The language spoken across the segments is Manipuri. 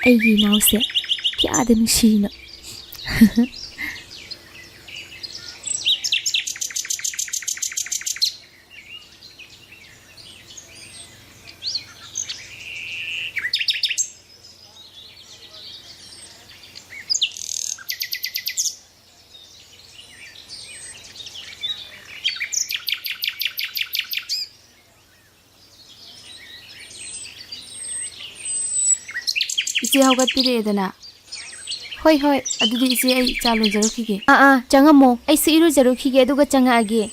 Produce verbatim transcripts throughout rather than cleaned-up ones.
ꯑꯩꯒꯤ ꯏꯅꯥꯎꯁꯦ ꯀꯌꯥꯗ ꯅꯨꯡꯁꯤꯔꯤꯅꯣ꯫ ꯏꯆꯦ ꯍꯧꯒꯠꯄꯤꯔꯛꯑꯦꯗꯅ꯫ ꯍꯣꯏ, ꯍꯣꯏ, ꯑꯗꯨꯗꯤ ꯏꯆꯦ, ꯑꯩ ꯆꯥ ꯂꯣꯟꯖꯔꯨꯈꯤꯒꯦ꯫ ꯑꯥ, ꯑꯥ, ꯆꯪꯉꯝꯃꯣ꯫ ꯑꯩꯁꯨ ꯏꯔꯨꯖꯔꯨꯈꯤꯒꯦ, ꯑꯗꯨꯒ ꯆꯪꯉꯛꯑꯒꯦ꯫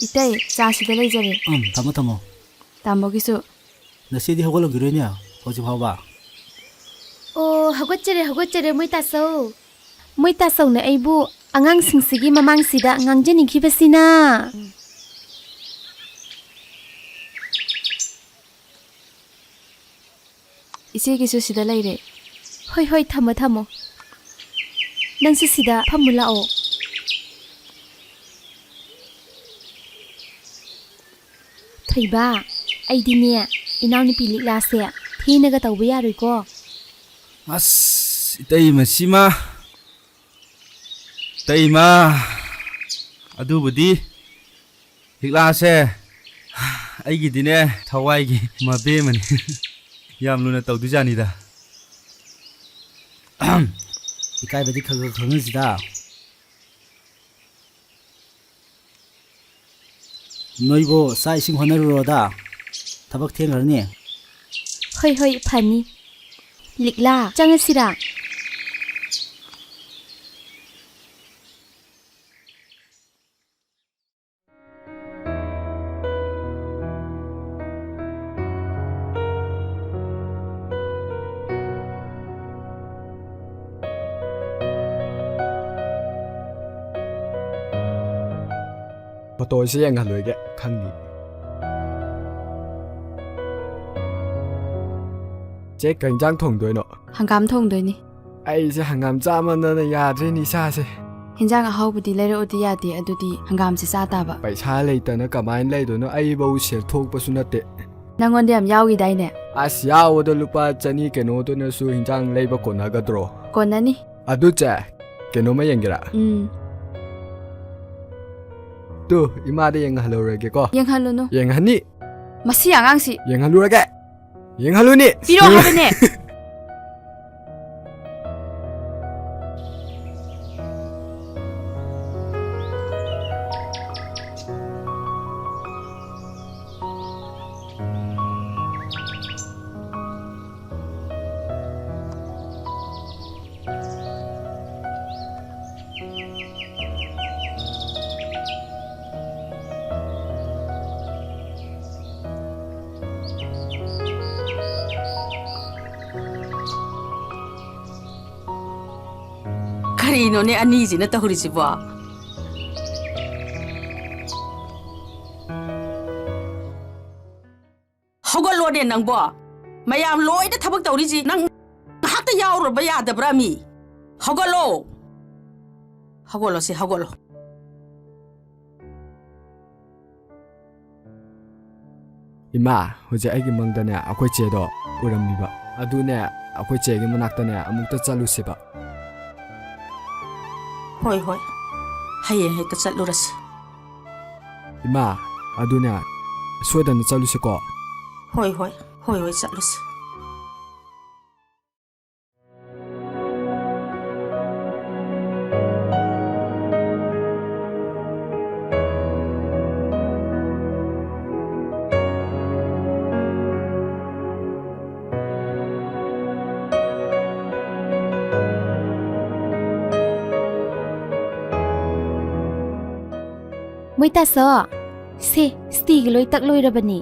ꯏꯇꯩ, ꯆꯥ ꯁꯤꯗ ꯂꯩꯖꯔꯦ꯫ ꯎꯝ, ꯊꯝꯃꯣ, ꯊꯝꯃꯣ꯫ ꯇꯥꯃꯣꯒꯤꯁꯨ꯫ ꯅꯆꯦꯗꯤ ꯍꯧꯒꯠꯂꯝꯈꯤꯔꯣꯏꯅꯦ ꯍꯧꯖꯤꯛ ꯐꯥꯎꯕ꯫ ꯑꯣ, ꯍꯧꯒꯠꯆꯔꯦ, ꯍꯧꯒꯠꯆꯔꯦ, ꯃꯣꯏ ꯇꯥꯆꯧ꯫ ꯃꯣꯏ ꯇꯥꯆꯧꯅ ꯑꯩꯕꯨ ꯑꯉꯥꯡꯁꯤꯡꯁꯤꯒꯤ ꯃꯃꯥꯡꯁꯤꯗ ꯉꯥꯡꯖꯅꯤꯡꯈꯤꯕꯁꯤꯅ꯫ ꯏꯆꯦꯒꯤꯁꯨ ꯁꯤꯗ ꯂꯩꯔꯦ꯫ ꯍꯣꯏ, ꯍꯣꯏ, ꯊꯝꯃꯣ, ꯊꯝꯃꯣ꯫ ꯅꯪꯁꯨ ꯁꯤꯗ ꯐꯝꯃꯨ ꯂꯥꯛꯑꯣ꯫ ꯊꯣꯏꯕ, ꯑꯩꯗꯤꯅꯦ, ꯏꯅꯥꯎꯅꯨꯄꯤ ꯂꯤꯛꯂꯥꯁꯦ ꯊꯤꯅꯒ ꯇꯧꯕ ꯌꯥꯔꯣꯏꯀꯣ꯫ ꯑꯁ, ꯏꯇꯩꯃ ꯁꯤꯃ, ꯏꯇꯩꯃ, ꯑꯗꯨꯕꯨꯗꯤ ꯂꯤꯛꯂꯥꯁꯦ ꯑꯩꯒꯤꯗꯤꯅꯦ, ꯊꯋꯥꯏꯒꯤ ꯃꯕꯦꯝꯃꯅꯤ꯫ ꯌꯥꯝ ꯂꯨꯅ ꯇꯧꯗꯣꯏꯖꯥꯠꯅꯤꯗ꯫ ꯏꯀꯥꯏꯕꯗꯤ ꯈꯔ ꯈꯔ ꯈꯪꯍꯟꯁꯤꯗ꯫ ꯅꯣꯏꯕꯨ ꯆꯥꯛ ꯏꯁꯤꯡ ꯍꯣꯠꯅꯔꯨꯔꯣꯗ, ꯊꯕꯛ ꯊꯦꯡꯈ꯭ꯔꯅꯤ꯫ ꯍꯣꯏ, ꯍꯣꯏ, ꯐꯅꯤ꯫ ꯂꯤꯛꯂꯥ, ꯆꯪꯉꯁꯤꯔꯥ? ꯐꯣꯇꯣꯁꯤ ꯌꯦꯡꯍꯜꯂꯣꯏꯒꯦ, ꯈꯪꯅꯤ꯫ ꯆꯦ, ꯀꯩ ꯏꯟꯖꯥꯡ ꯊꯣꯡꯗꯣꯏꯅꯣ? ꯍꯪꯒꯥꯝ ꯊꯣꯡꯗꯣꯏꯅꯤ꯫ ꯑꯩꯁꯦ ꯍꯪꯒꯥꯝ ꯆꯥꯃꯟꯗꯅ ꯌꯥꯗ꯭ꯔꯦꯅꯦ ꯏꯁꯥꯁꯦ꯫ ꯍꯤꯟꯖꯥꯡ ꯑꯍꯥꯎꯕꯗꯤ ꯂꯩꯔꯛꯑꯣꯗꯤ ꯌꯥꯗꯦ, ꯑꯗꯨꯗꯤ ꯍꯪꯒꯥꯝꯁꯦ ꯆꯥ ꯇꯥꯕ꯫ ꯄꯩꯁꯥ ꯂꯩꯇꯅ ꯀꯃꯥꯏꯅ ꯂꯩꯗꯣꯏꯅꯣ? ꯑꯩꯕꯧ ꯁꯦꯜ ꯊꯣꯛꯄꯁꯨ ꯅꯠꯇꯦ꯫ ꯅꯪꯉꯣꯟꯗ ꯌꯥꯝ ꯌꯥꯎꯈꯤꯗꯥꯏꯅꯦ? ꯑꯁ, ꯌꯥꯎꯕꯗꯣ ꯂꯨꯄꯥ ꯆꯅꯤ ꯀꯩꯅꯣꯗꯨꯅꯁꯨ ꯍꯤꯟꯖꯥꯡ ꯂꯩꯕ ꯀꯣꯟꯅꯒꯗ꯭ꯔꯣ? ꯀꯣꯟꯅꯅꯤ꯫ ꯑꯗꯨ ꯆꯦ, ꯀꯩꯅꯣꯝꯃ ꯌꯦꯡꯒꯦꯔꯥ? ꯎꯝ꯫ ꯇꯨ, ꯏꯃꯥꯗ ꯌꯦꯡꯍꯜꯂꯨꯔꯒꯦꯀꯣ꯫ ꯌꯦꯡꯍꯜꯂꯨꯅꯨ꯫ ꯌꯦꯡꯍꯟꯅꯤ꯫ ꯃꯁꯤ ꯑꯉꯥꯡꯁꯤ꯫ ꯌꯦꯡꯍꯜꯂꯨꯔꯒꯦ꯫ ꯌꯦꯡꯍꯜꯂꯨꯅꯤ꯫ ꯄꯤꯔꯛꯑꯣ ꯍꯥꯏꯕꯅꯦ꯫ ꯀꯔꯤꯅꯣꯅꯦ ꯑꯅꯤꯁꯤꯅ ꯇꯧꯔꯤꯁꯤꯕꯣ? ꯍꯧꯒꯠꯂꯣꯅꯦ ꯅꯪꯕꯣ! ꯃꯌꯥꯝ ꯂꯣꯏꯅ ꯊꯕꯛ ꯇꯧꯔꯤꯁꯤ ꯅꯪ ꯉꯥꯏꯍꯥꯛꯇ ꯌꯥꯎꯔꯨꯕ ꯌꯥꯗꯕ꯭ꯔꯥ ꯃꯤ? ꯍꯧꯒꯠꯂꯣ! ꯍꯧꯒꯠꯂꯣ ꯁꯦ, ꯍꯧꯒꯠꯂꯣ꯫ ꯏꯃꯥ, ꯍꯧꯖꯤꯛ ꯑꯩꯒꯤ ꯃꯪꯗꯅꯦ ꯑꯩꯈꯣꯏ ꯆꯦꯗꯣ ꯎꯔꯝꯃꯤꯕ꯫ ꯑꯗꯨꯅꯦ, ꯑꯩꯈꯣꯏ ꯆꯦꯒꯤ ꯃꯅꯥꯛꯇꯅꯦ ꯑꯃꯨꯛꯇ ꯆꯠꯂꯨꯁꯦꯕ꯫ ꯍꯣꯏ, ꯍꯣꯏ꯫ ꯍꯌꯦꯡ ꯍꯦꯛꯇ ꯆꯠꯂꯨꯔꯁꯤ꯫ ꯏꯃꯥ, ꯑꯗꯨꯅꯦ, ꯁꯣꯏꯗꯅ ꯆꯠꯂꯨꯁꯤꯀꯣ꯫ ꯍꯣꯏ, ꯍꯣꯏ꯫ ꯍꯣꯏ, ꯍꯣꯏ, ꯆꯠꯂꯨꯁꯤ꯫ ꯍꯣꯏ ꯇꯥꯆꯧ, ꯁꯦ, ꯁꯤꯇꯤꯒꯤ ꯂꯣꯏ ꯇꯛ ꯂꯣꯏꯔꯕꯅꯤ꯫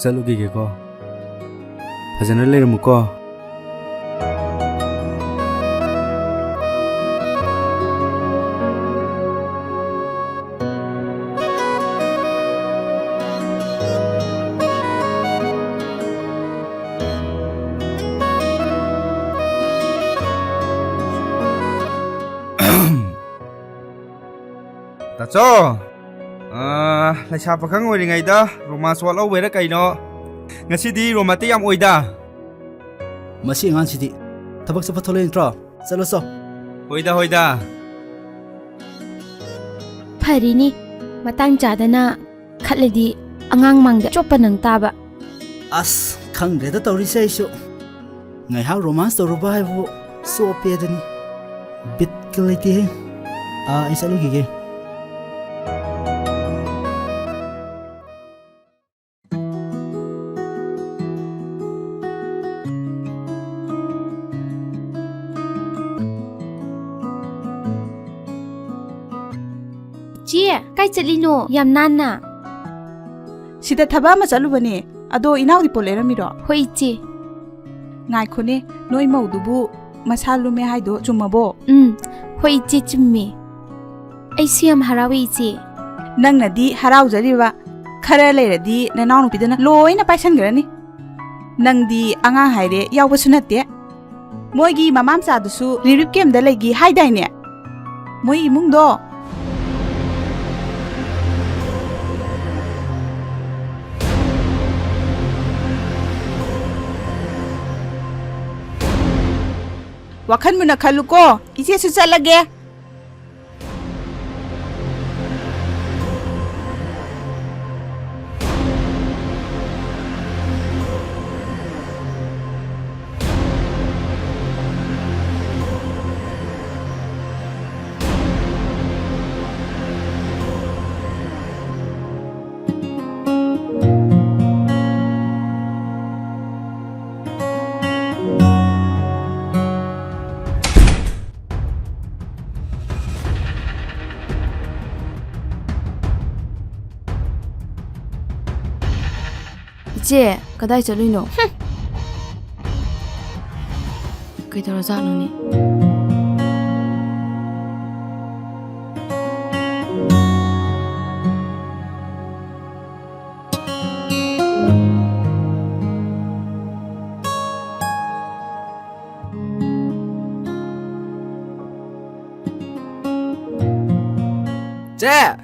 ꯆꯠꯂꯨꯈꯤꯒꯦꯀꯣ꯫ ꯐꯖꯅ ꯂꯩꯔꯝꯃꯨꯀꯣ꯫ ꯇꯥꯆꯧ! ꯑꯥ, ꯂꯩꯁꯥ ꯄꯥꯈꯪ ꯑꯣꯏꯔꯤꯉꯩꯗ romance ꯋꯥꯠꯍꯧꯕꯩꯔꯥ ꯀꯩꯅꯣ, ꯉꯁꯤꯗꯤ romantic ꯌꯥꯝ ꯑꯣꯏꯗ꯫ ꯃꯁꯤ ꯑꯉꯥꯡꯁꯤꯗꯤ ꯊꯕꯛ ꯆꯠꯄ ꯊꯣꯛꯂꯛꯏ ꯅꯠꯇ꯭ꯔꯣ? ꯆꯠꯂꯣ ꯆꯣ꯫ ꯍꯣꯏꯗ, ꯍꯣꯏꯗ꯫ ꯐꯔꯤꯅꯤ, ꯃꯇꯥꯡ ꯆꯥꯗꯅ ꯈꯠꯂꯗꯤ ꯑꯉꯥꯡ ꯃꯥꯡꯗ ꯆꯣꯞꯄ ꯅꯪ ꯇꯥꯕ꯫ ꯑꯁ, ꯈꯪꯗ꯭ꯔꯦꯗ ꯇꯧꯔꯤꯁꯦ ꯑꯩꯁꯨ꯫ ꯉꯥꯏꯍꯥꯛ romance ꯇꯧꯔꯨꯕ ꯍꯥꯏꯕꯨ ꯆꯣꯞꯄꯦ ꯑꯗꯨꯅꯤ꯫ ꯕꯤꯠꯀ ꯂꯩꯇꯦꯍꯦ꯫ ꯑꯥ, ꯑꯩ ꯆꯠꯂꯨꯈꯤꯒꯦ꯫ ꯀꯥꯏ ꯆꯠꯂꯤꯅꯣ ꯌꯥꯝ ꯅꯥꯟꯅ? ꯁꯤꯗ ꯊꯕꯛ ꯑꯃ ꯆꯠꯂꯨꯕꯅꯦ꯫ ꯑꯗꯣ ꯏꯅꯥꯎꯗꯤ ꯄꯣꯠ ꯂꯩꯔꯝꯃꯤꯔꯣ? ꯍꯣꯏ, ꯏꯆꯦ꯫ ꯉꯥꯏꯈꯣꯅꯦ, ꯅꯣꯏ ꯃꯧꯗꯨꯕꯨ ꯃꯁꯥ ꯂꯨꯝꯃꯦ ꯍꯥꯏꯗꯣ ꯆꯨꯝꯃꯕꯣ? ꯎꯝ, ꯍꯣꯏ, ꯏꯆꯦ, ꯆꯨꯝꯃꯦ꯫ ꯑꯩꯁꯨ ꯌꯥꯝ ꯍꯔꯥꯎꯋꯦ, ꯏꯆꯦ꯫ ꯅꯪꯅꯗꯤ ꯍꯔꯥꯎꯖꯔꯤꯕ, ꯈꯔ ꯂꯩꯔꯗꯤ ꯅꯅꯥꯎꯅꯨꯄꯤꯗꯨꯅ ꯂꯣꯏꯅ ꯄꯥꯏꯁꯟꯈ꯭ꯔꯅꯤ꯫ ꯅꯪꯗꯤ ꯑꯉꯥꯡ ꯍꯥꯏꯔꯦ ꯌꯥꯎꯕꯁꯨ ꯅꯠꯇꯦ꯫ ꯃꯣꯏꯒꯤ ꯃꯃꯥ ꯃꯆꯥꯗꯨꯁꯨ ꯔꯤꯂꯤꯐ ꯀꯦꯝꯗ ꯂꯩꯒꯤ ꯍꯥꯏꯗꯥꯏꯅꯦ? ꯃꯣꯏ ꯏꯃꯨꯡꯗꯣ꯫ ꯋꯥꯈꯜ ꯃꯨꯟꯅ ꯈꯜꯂꯨꯀꯣ, ꯏꯆꯦꯁꯨ ꯆꯠꯂꯒꯦ꯫ ꯏꯆꯦ, ꯀꯗꯥꯏ ꯆꯠꯂꯨꯏꯅꯣ? ꯍꯨꯝ꯫ ꯀꯩꯗꯧꯔꯖꯥꯠꯅꯣꯅꯦ? ꯆꯦ!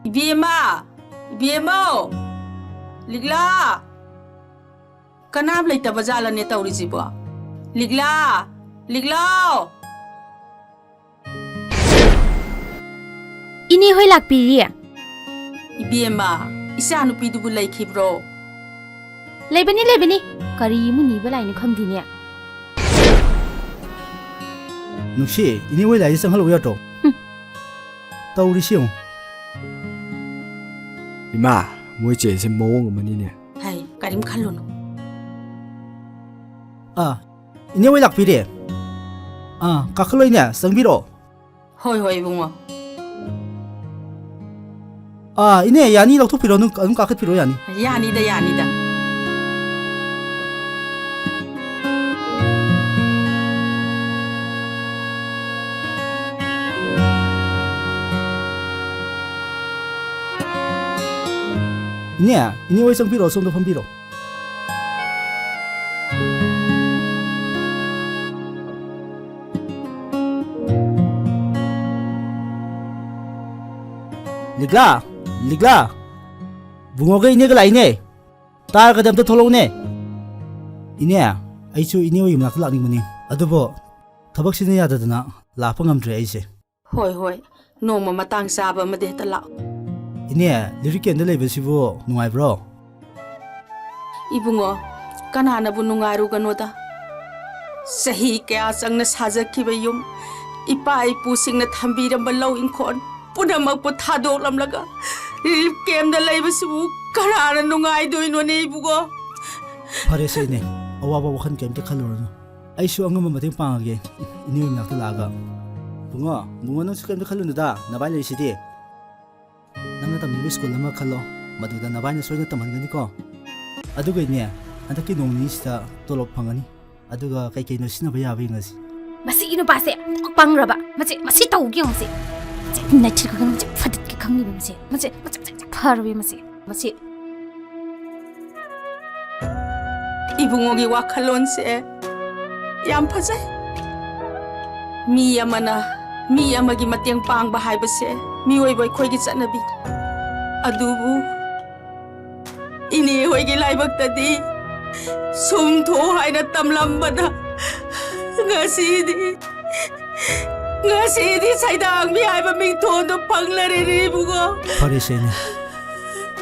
ꯏꯕꯦꯝꯃ! ꯏꯕꯦꯝꯃꯧ! ꯂꯤꯛꯂꯥ! ꯀꯅꯥꯝ ꯂꯩꯇꯕ ꯖꯥꯠꯂꯅꯦ ꯇꯧꯔꯤꯁꯤꯕꯣ? ꯂꯤꯛꯂꯥ! ꯂꯤꯛꯂꯥꯎ! ꯏꯅꯦ ꯍꯣꯏ ꯂꯥꯛꯄꯤꯔꯤ꯫ ꯏꯕꯦꯝꯃ, ꯏꯆꯥ ꯅꯨꯄꯤꯗꯨꯕꯨ ꯂꯩꯈꯤꯕ꯭ꯔꯣ? ꯂꯩꯕꯅꯤ, ꯂꯩꯕꯅꯤ꯫ ꯀꯔꯤ ꯏꯃꯨ ꯅꯤꯕ ꯂꯥꯛꯏꯅꯣ ꯈꯪꯗꯦꯅꯦ꯫ ꯅꯨꯡꯁꯤ, ꯏꯅꯦ ꯍꯣꯏ ꯂꯥꯛꯏꯁꯦ ꯆꯪꯍꯜꯂꯛꯎ ꯌꯥꯗ꯭ꯔꯣ? ꯍꯨꯝ꯫ ꯇꯧꯔꯤꯁꯤ ꯌꯦꯡꯉꯨ꯫ ꯏꯃꯥ, ꯃꯣꯏ ꯆꯦꯁꯦ ꯃꯑꯣꯡ ꯑꯃꯅꯤꯅꯦ꯫ ꯍꯩ, ꯀꯔꯤꯝ ꯈꯜꯂꯨꯅꯨ꯫ ꯑꯥ, ꯏꯅꯦ ꯍꯣꯏ ꯂꯥꯛꯄꯤꯔꯦ꯫ ꯑꯥ, ꯀꯥꯈꯠꯂꯣ ꯏꯅꯦ, ꯆꯪꯕꯤꯔꯛꯑꯣ꯫ ꯍꯣꯏ, ꯍꯣꯏ, ꯏꯕꯨꯡꯉꯣ꯫ ꯑꯥ, ꯏꯅꯦ, ꯌꯥꯅꯤ, ꯂꯧꯊꯣꯛꯄꯤꯔꯣ, ꯑꯗꯨꯝ, ꯑꯗꯨꯝ ꯀꯥꯈꯠꯄꯤꯔꯣ, ꯌꯥꯅꯤ꯫ ꯌꯥꯅꯤꯗ, ꯌꯥꯅꯤꯗ꯫ ꯏꯅꯦ, ꯏꯅꯦ ꯍꯣꯏ ꯆꯪꯕꯤꯔꯣ, ꯁꯣꯝꯗ ꯐꯝꯕꯤꯔꯣ꯫ ꯂꯤꯛꯂꯥ, ꯂꯤꯛꯂꯥ, ꯕꯨꯡꯉꯣꯒ ꯏꯅꯦꯒ ꯂꯥꯛꯏꯅꯦ꯫ ꯇꯥꯔꯒꯗꯤ ꯑꯝꯇ ꯊꯣꯛꯂꯛꯎꯅꯦ꯫ ꯏꯅꯦ, ꯑꯩꯁꯨ ꯏꯅꯦ ꯍꯣꯏꯒꯤ ꯃꯅꯥꯛꯇ ꯂꯥꯛꯅꯤꯡꯕꯅꯤ, ꯑꯗꯨꯕꯨ ꯊꯕꯛꯁꯤꯅ ꯌꯥꯗꯗꯅ ꯂꯥꯛꯄ ꯉꯝꯗ꯭ꯔꯦ ꯑꯩꯁꯦ꯫ ꯍꯣꯏ, ꯍꯣꯏ, ꯅꯣꯡꯃ ꯃꯇꯥꯡ ꯆꯥꯕ ꯑꯃꯗ ꯍꯦꯛꯇ ꯂꯥꯛꯑꯣ꯫ ꯏꯅꯦ, ꯂꯤꯔꯤꯛ ꯀꯦꯝꯗ ꯂꯩꯕꯁꯤꯕꯨ ꯅꯨꯡꯉꯥꯏꯕ꯭ꯔꯣ? ꯏꯕꯨꯡꯉꯣ, ꯀꯅꯥꯅꯕꯨ ꯅꯨꯡꯉꯥꯏꯔꯨꯒꯅꯣꯗ? ꯆꯍꯤ ꯀꯌꯥ ꯆꯪꯅ ꯁꯥꯖꯈꯤꯕ ꯌꯨꯝ, ꯏꯄꯥ ꯏꯄꯨꯁꯤꯡꯅ ꯊꯝꯕꯤꯔꯝꯕ ꯂꯧ ꯏꯪꯈꯣꯜ ꯄꯨꯝꯅꯃꯛꯄꯨ ꯊꯥꯗꯣꯛꯂꯝꯂꯒ ꯔꯤꯂꯤꯐ ꯀꯦꯝꯗ ꯂꯩꯕꯁꯤꯕꯨ ꯀꯅꯥꯅ ꯅꯨꯡꯉꯥꯏꯗꯣꯏꯅꯣꯅꯦ ꯏꯕꯨꯡꯉꯣ? ꯐꯔꯦꯁꯦ ꯏꯅꯦ, ꯑꯋꯥꯕ ꯋꯥꯈꯜ ꯀꯩꯝꯇ ꯈꯜꯂꯨꯔꯅꯨ꯫ ꯑꯩꯁꯨ ꯑꯉꯝꯕ ꯃꯇꯦꯡ ꯄꯥꯡꯉꯒꯦ, ꯏꯅꯦ ꯍꯣꯏ ꯃꯅꯥꯛꯇ ꯂꯥꯛꯑꯒ꯫ ꯕꯨꯡꯉꯣ, ꯕꯨꯡꯉꯣ, ꯅꯪꯁꯨ ꯀꯩꯝꯇ ꯈꯜꯂꯨꯅꯨꯗ, ꯅꯚꯥꯏ ꯂꯩꯔꯤꯁꯤꯗꯤ꯫ ꯅꯪꯅ ꯇꯝꯅꯤꯡꯕ ꯁ꯭ꯀꯨꯜ ꯑꯃ ꯈꯜꯂꯣ, ꯃꯗꯨꯗ ꯅꯚꯥꯏꯅ ꯁꯣꯏꯗꯅ ꯇꯝꯍꯟꯒꯅꯤꯀꯣ꯫ ꯑꯗꯨꯒ ꯏꯅꯦ, ꯍꯟꯗꯛꯀꯤ ꯅꯣꯡ ꯅꯤꯅꯤꯁꯤꯗ ꯇꯣꯂꯣꯞ ꯐꯪꯒꯅꯤ꯫ ꯑꯗꯨꯒ ꯀꯩ ꯀꯩꯅꯣ ꯁꯤꯖꯤꯟꯅꯕ ꯌꯥꯕ ꯌꯦꯡꯉꯁꯤ꯫ ꯃꯁꯤꯒꯤ ꯅꯨꯄꯥꯁꯦ ꯑꯃꯨꯛ ꯄꯪꯈ꯭ꯔꯕ꯫ ꯃꯁꯤ, ꯃꯁꯤ ꯇꯧꯒꯦ ꯌꯦꯡꯉꯨ, ꯃꯁꯤ꯫ ꯃꯁꯤ ꯅꯩꯊꯤꯔꯛꯀꯅꯨ, ꯃꯁꯤ ꯐꯗꯠꯀꯦ ꯈꯪꯉꯤꯕ, ꯃꯁꯤ꯫ ꯃꯁꯤ, ꯃꯁꯤ, ꯃꯁꯤ, ꯃꯁꯤ ꯐꯔꯣꯏ, ꯃꯁꯤ꯫ ꯃꯁꯤ꯫ ꯏꯕꯨꯡꯉꯣꯒꯤ ꯋꯥꯈꯜꯂꯣꯟꯁꯦ ꯌꯥꯝ ꯐꯖꯩ꯫ ꯃꯤ ꯑꯃꯅ ꯃꯤ ꯑꯃꯒꯤ ꯃꯇꯦꯡ ꯄꯥꯡꯕ ꯍꯥꯏꯕꯁꯦ ꯃꯤꯑꯣꯏꯕ ꯑꯩꯈꯣꯏꯒꯤ ꯆꯠꯅꯕꯤ꯫ ꯑꯗꯨꯕꯨ ꯏꯅꯦ ꯍꯣꯏꯒꯤ ꯂꯥꯏꯕꯛꯇꯗꯤ ꯁꯨꯝ ꯊꯣꯛ ꯍꯥꯏꯅ ꯇꯝꯂꯝꯕꯗ ꯉꯁꯤꯗꯤ, ꯉꯁꯤꯗꯤ ꯁꯩꯗꯥꯡꯕꯤ ꯍꯥꯏꯕ ꯃꯤꯡꯊꯣꯟꯗꯣ ꯐꯪꯂꯔꯦꯅꯦ ꯏꯕꯨꯡꯉꯣ꯫ ꯐꯔꯦꯁꯦ ꯏꯅꯦ,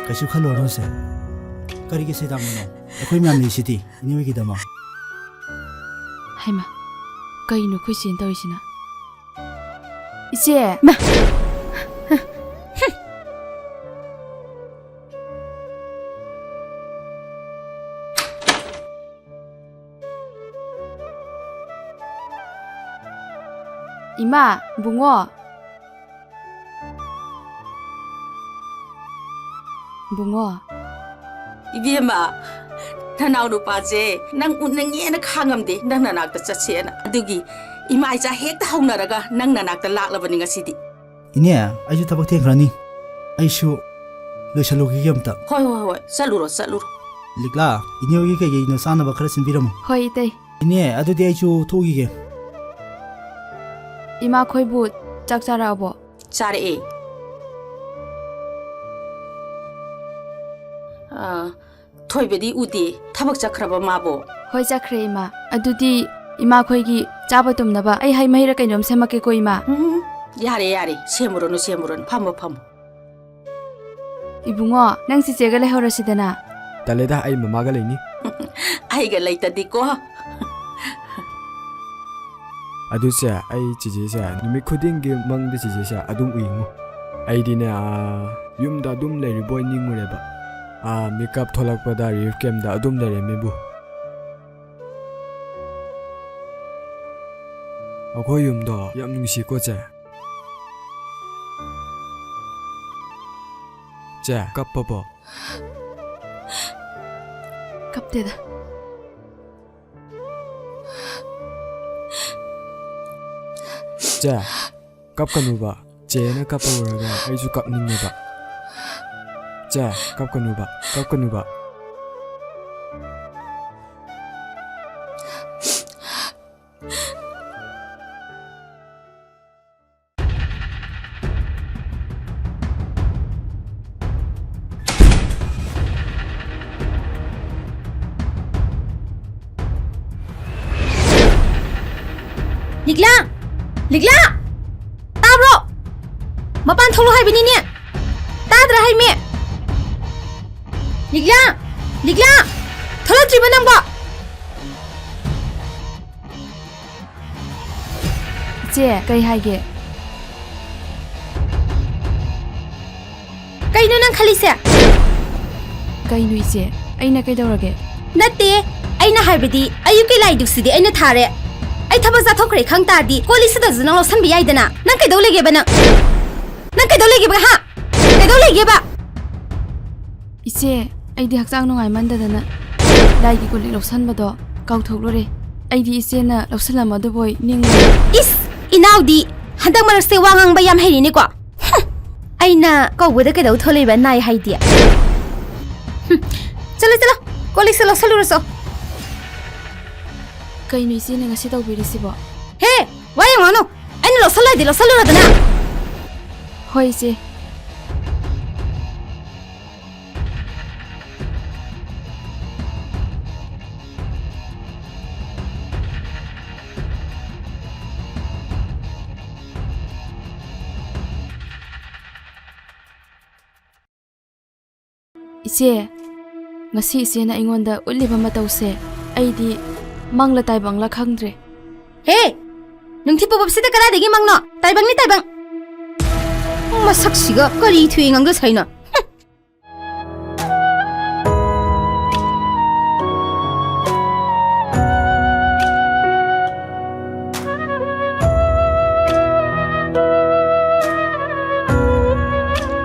ꯀꯩꯁꯨ ꯈꯜꯂꯨꯔꯅꯨꯁꯦ꯫ ꯀꯔꯤꯒꯤ ꯁꯩꯗꯥꯡꯕꯅꯣ? ꯑꯩꯈꯣꯏ ꯃꯌꯥꯝ ꯂꯩꯁꯤꯗꯤ ꯏꯅꯦ ꯍꯣꯏꯒꯤꯗꯃꯛ꯫ ꯍꯩꯃꯥ, ꯀꯩꯅꯣ ꯑꯩꯈꯣꯏ ꯆꯦꯅ ꯇꯧꯔꯤꯁꯤꯅ? ꯏꯆꯦ! ꯃꯥ! ꯏꯃꯥ, ꯕꯨꯡꯉꯣ꯫ ꯏꯕꯨꯡꯉꯣ꯫ ꯏꯕꯦꯝꯃ, ꯅꯅꯥꯎ ꯅꯨꯄꯥꯁꯦ ꯅꯪ ꯎꯅꯤꯡꯉꯦꯅ ꯈꯥꯡꯉꯝꯗꯦ, ꯅꯪ ꯅꯅꯥꯛꯇ ꯆꯠꯁꯦꯅ꯫ ꯑꯗꯨꯒꯤ ꯏꯃꯥ ꯏꯆꯥ ꯍꯦꯛꯇ ꯍꯧꯅꯔꯒ ꯅꯪ ꯅꯅꯥꯛꯇ ꯂꯥꯛꯂꯕꯅꯤ ꯉꯁꯤꯗꯤ꯫ ꯏꯅꯦ, ꯑꯩꯁꯨ ꯊꯕꯛ ꯊꯦꯡꯈ꯭ꯔꯅꯤ꯫ ꯑꯩꯁꯨ ꯂꯣꯏꯁꯜꯂꯨꯈꯤꯒꯦ ꯑꯝꯇ꯫ ꯍꯣꯏ, ꯍꯣꯏ, ꯍꯣꯏ, ꯆꯠꯂꯨꯔꯣ, ꯆꯠꯂꯨꯔꯣ꯫ ꯂꯤꯛꯂꯥ, ꯏꯅꯦ ꯍꯣꯏꯒꯤ ꯀꯩꯀꯩꯅꯣ ꯆꯥꯅꯕ ꯈꯔ ꯁꯤꯟꯕꯤꯔꯝꯃꯨ꯫ ꯍꯣꯏ, ꯏꯇꯩ꯫ ꯏꯅꯦ, ꯑꯗꯨꯗꯤ ꯑꯩꯁꯨ ꯊꯣꯛꯎꯈꯤꯒꯦ꯫ ꯏꯃꯥ ꯈꯣꯏꯕꯨ ꯆꯥꯛ ꯆꯥꯔꯛꯑꯕꯣ? ꯆꯥꯔꯛꯑꯦ꯫ ꯑꯥ, ꯊꯣꯏꯕꯗꯤ ꯎꯗꯦ꯫ ꯊꯕꯛ ꯆꯠꯈ꯭ꯔꯕ ꯃꯥꯕꯣ? ꯍꯣꯏ, ꯆꯠꯈ꯭ꯔꯦ, ꯏꯃꯥ꯫ ꯑꯗꯨꯗꯤ ꯏꯃꯥꯈꯣꯏꯒꯤ ꯆꯥꯕ ꯇꯨꯝꯅꯕ ꯑꯩ ꯍꯩ ꯃꯍꯤꯔ ꯀꯩꯅꯣꯝ ꯁꯦꯝꯃꯛꯀꯦꯀꯣ, ꯏꯃꯥ꯫ ꯎꯝ, ꯌꯥꯔꯦ, ꯌꯥꯔꯦ꯫ ꯁꯦꯝꯃꯨꯔꯅꯨ, ꯁꯦꯝꯃꯨꯔꯅꯨ꯫ ꯐꯝꯃꯣ, ꯐꯝꯃꯣ꯫ ꯏꯕꯨꯡꯉꯣ, ꯅꯪ ꯆꯤꯆꯦꯒ ꯂꯩꯍꯧꯔꯁꯤꯗꯅ꯫ ꯇꯜꯂꯦꯗ, ꯑꯩ ꯃꯃꯥꯒ ꯂꯩꯅꯤ꯫ ꯑꯩꯒ ꯂꯩꯇꯗꯤꯀꯣ꯫ ꯑꯗꯨꯁꯦ, ꯑꯩ ꯆꯤꯆꯦꯁꯦ ꯅꯨꯃꯤꯠ ꯈꯨꯗꯤꯡꯒꯤ ꯃꯪꯗ ꯆꯤꯆꯦꯁꯦ ꯑꯗꯨꯝ ꯎꯏꯉꯣ꯫ ꯑꯩꯗꯤꯅꯦ, ꯑꯥ, ꯌꯨꯝꯗ ꯑꯗꯨꯝ ꯂꯩꯔꯤꯕꯣꯏ ꯅꯤꯡꯉꯨꯔꯦꯕ꯫ ꯑꯥ, ꯃꯤꯀꯞ ꯊꯣꯛꯂꯛꯄꯗ ꯔꯤꯂꯤꯐ ꯀꯦꯝꯗ ꯑꯗꯨꯝ ꯂꯩꯔꯝꯃꯤꯕꯨ꯫ ꯑꯩꯈꯣꯏ ꯌꯨꯝꯗꯣ ꯌꯥꯝ ꯅꯨꯡꯁꯤꯀꯣ, ꯆꯦ꯫ ꯆꯦ, ꯀꯞꯄꯕꯣ? ꯀꯞꯇꯦꯗ꯫ ꯆꯦ, ꯀꯞꯀꯅꯨꯕ꯫ ꯆꯦꯅ ꯀꯞꯄ ꯎꯔꯒ ꯑꯩꯁꯨ ꯀꯞꯅꯤꯡꯉꯦꯕ꯫ ꯆꯦ, ꯀꯞꯀꯅꯨꯕ, ꯀꯞꯀꯅꯨꯕ꯫ ꯂꯤꯛꯂꯥ! ꯂꯤꯛꯂꯥ! ꯇꯥꯕ꯭ꯔꯣ? ꯃꯄꯥꯟ ꯊꯣꯛꯂꯣ ꯍꯥꯏꯕꯅꯤꯅꯦ! ꯇꯥꯗ꯭ꯔꯥ ꯍꯥꯏꯃꯤ? ꯂꯤꯛꯂꯥ! ꯂꯤꯛꯂꯥ! ꯊꯣꯛꯂꯛꯇ꯭ꯔꯤꯕ ꯅꯪꯕꯣ? ꯏꯆꯦ, ꯀꯩ ꯍꯥꯏꯒꯦ? ꯀꯩꯅꯣ ꯅꯪ ꯈꯜꯂꯤꯁꯦ? ꯀꯩꯅꯣ ꯏꯆꯦ? ꯑꯩꯅ ꯀꯩꯗꯧꯔꯒꯦ? ꯅꯠꯇꯦ, ꯑꯩꯅ ꯍꯥꯏꯕꯗꯤ ꯑꯌꯨꯛꯀꯤ ꯂꯥꯏꯗꯨꯛꯁꯤꯗꯤ ꯑꯩꯅ ꯊꯥꯔꯦ꯫ ꯑꯩ ꯊꯕꯛ ꯆꯠꯊꯣꯛꯈ꯭ꯔꯦ ꯈꯪ ꯇꯥꯔꯗꯤ ꯀꯣꯜ ꯂꯤꯛꯁꯤꯗꯁꯨ ꯅꯪ ꯂꯧꯁꯟꯕ ꯌꯥꯏꯗꯅ꯫ ꯅꯪ ꯀꯩꯗꯧ ꯂꯩꯒꯦꯕ ꯅꯪ? ꯅꯪ ꯀꯩꯗꯧ ꯂꯩꯒꯦꯕ, ꯍꯥ? ꯀꯩꯗꯧ ꯂꯩꯒꯦꯕ? ꯏꯆꯦ, ꯑꯩꯗꯤ ꯍꯛꯆꯥꯡ ꯅꯨꯡꯉꯥꯏꯃꯟꯗꯗꯅ ꯂꯥꯏꯒꯤ ꯀꯣꯜ ꯂꯤꯛ ꯂꯧꯁꯟꯕꯗꯣ ꯀꯥꯎꯊꯣꯛꯂꯨꯔꯦ꯫ ꯑꯩꯗꯤ ꯏꯆꯦꯅ ꯂꯧꯁꯜꯂꯝꯃꯗꯕꯣꯏ ꯅꯤꯡꯉꯨꯔꯦ꯫ ꯏꯁ! ꯏꯅꯥꯎꯗꯤ ꯍꯟꯗꯛ ꯃꯔꯛꯁꯦ ꯋꯥ ꯉꯥꯡꯕ ꯌꯥꯝ ꯍꯩꯔꯤꯅꯦꯀꯣ꯫ ꯍꯨꯝ! ꯑꯩꯅ ꯀꯧꯕꯗ ꯀꯩꯗꯧ ꯊꯣꯛꯂꯛꯏꯕ ꯅꯥꯏ ꯍꯥꯏꯗꯤ? ꯍꯨꯝ! ꯆꯠꯂꯣ, ꯆꯠꯂꯣ, ꯀꯣꯜ ꯂꯤꯛꯁꯦ ꯂꯧꯁꯜꯂꯨꯔꯣ ꯆꯣ꯫ ꯀꯩꯅꯣ ꯏꯆꯦꯅ ꯉꯁꯤ ꯇꯧꯕꯤꯔꯤꯁꯤꯕꯣ? ꯍꯦ! ꯋꯥ ꯌꯥꯝ ꯉꯥꯡꯅꯨ! ꯑꯩꯅ ꯂꯧꯁꯜꯂꯣ ꯍꯥꯏꯗꯤ ꯂꯧꯁꯜꯂꯨꯔꯣꯗꯅ! ꯍꯣꯏ, ꯏꯆꯦ꯫ ꯏꯆꯦ, ꯉꯁꯤ ꯏꯆꯦꯅ ꯑꯩꯉꯣꯟꯗ ꯎꯠꯂꯤꯕ ꯃꯇꯧꯁꯦ ꯑꯩꯗꯤ ꯃꯪꯂ ꯇꯥꯏꯕꯪꯂ ꯈꯪꯗ꯭ꯔꯦ꯫ ꯍꯦ! ꯅꯨꯡꯊꯤꯜ ꯄꯨꯝꯕꯁꯤꯗ ꯀꯗꯥꯏꯗꯒꯤ ꯃꯪꯅꯣ? ꯇꯥꯏꯕꯪꯅꯤ, ꯇꯥꯏꯕꯪ! ꯃꯁꯛꯁꯤꯒ ꯀꯔꯤ ꯊꯨꯏ ꯉꯥꯡꯗ ꯁꯥꯏꯅꯣ? ꯍꯨꯝ!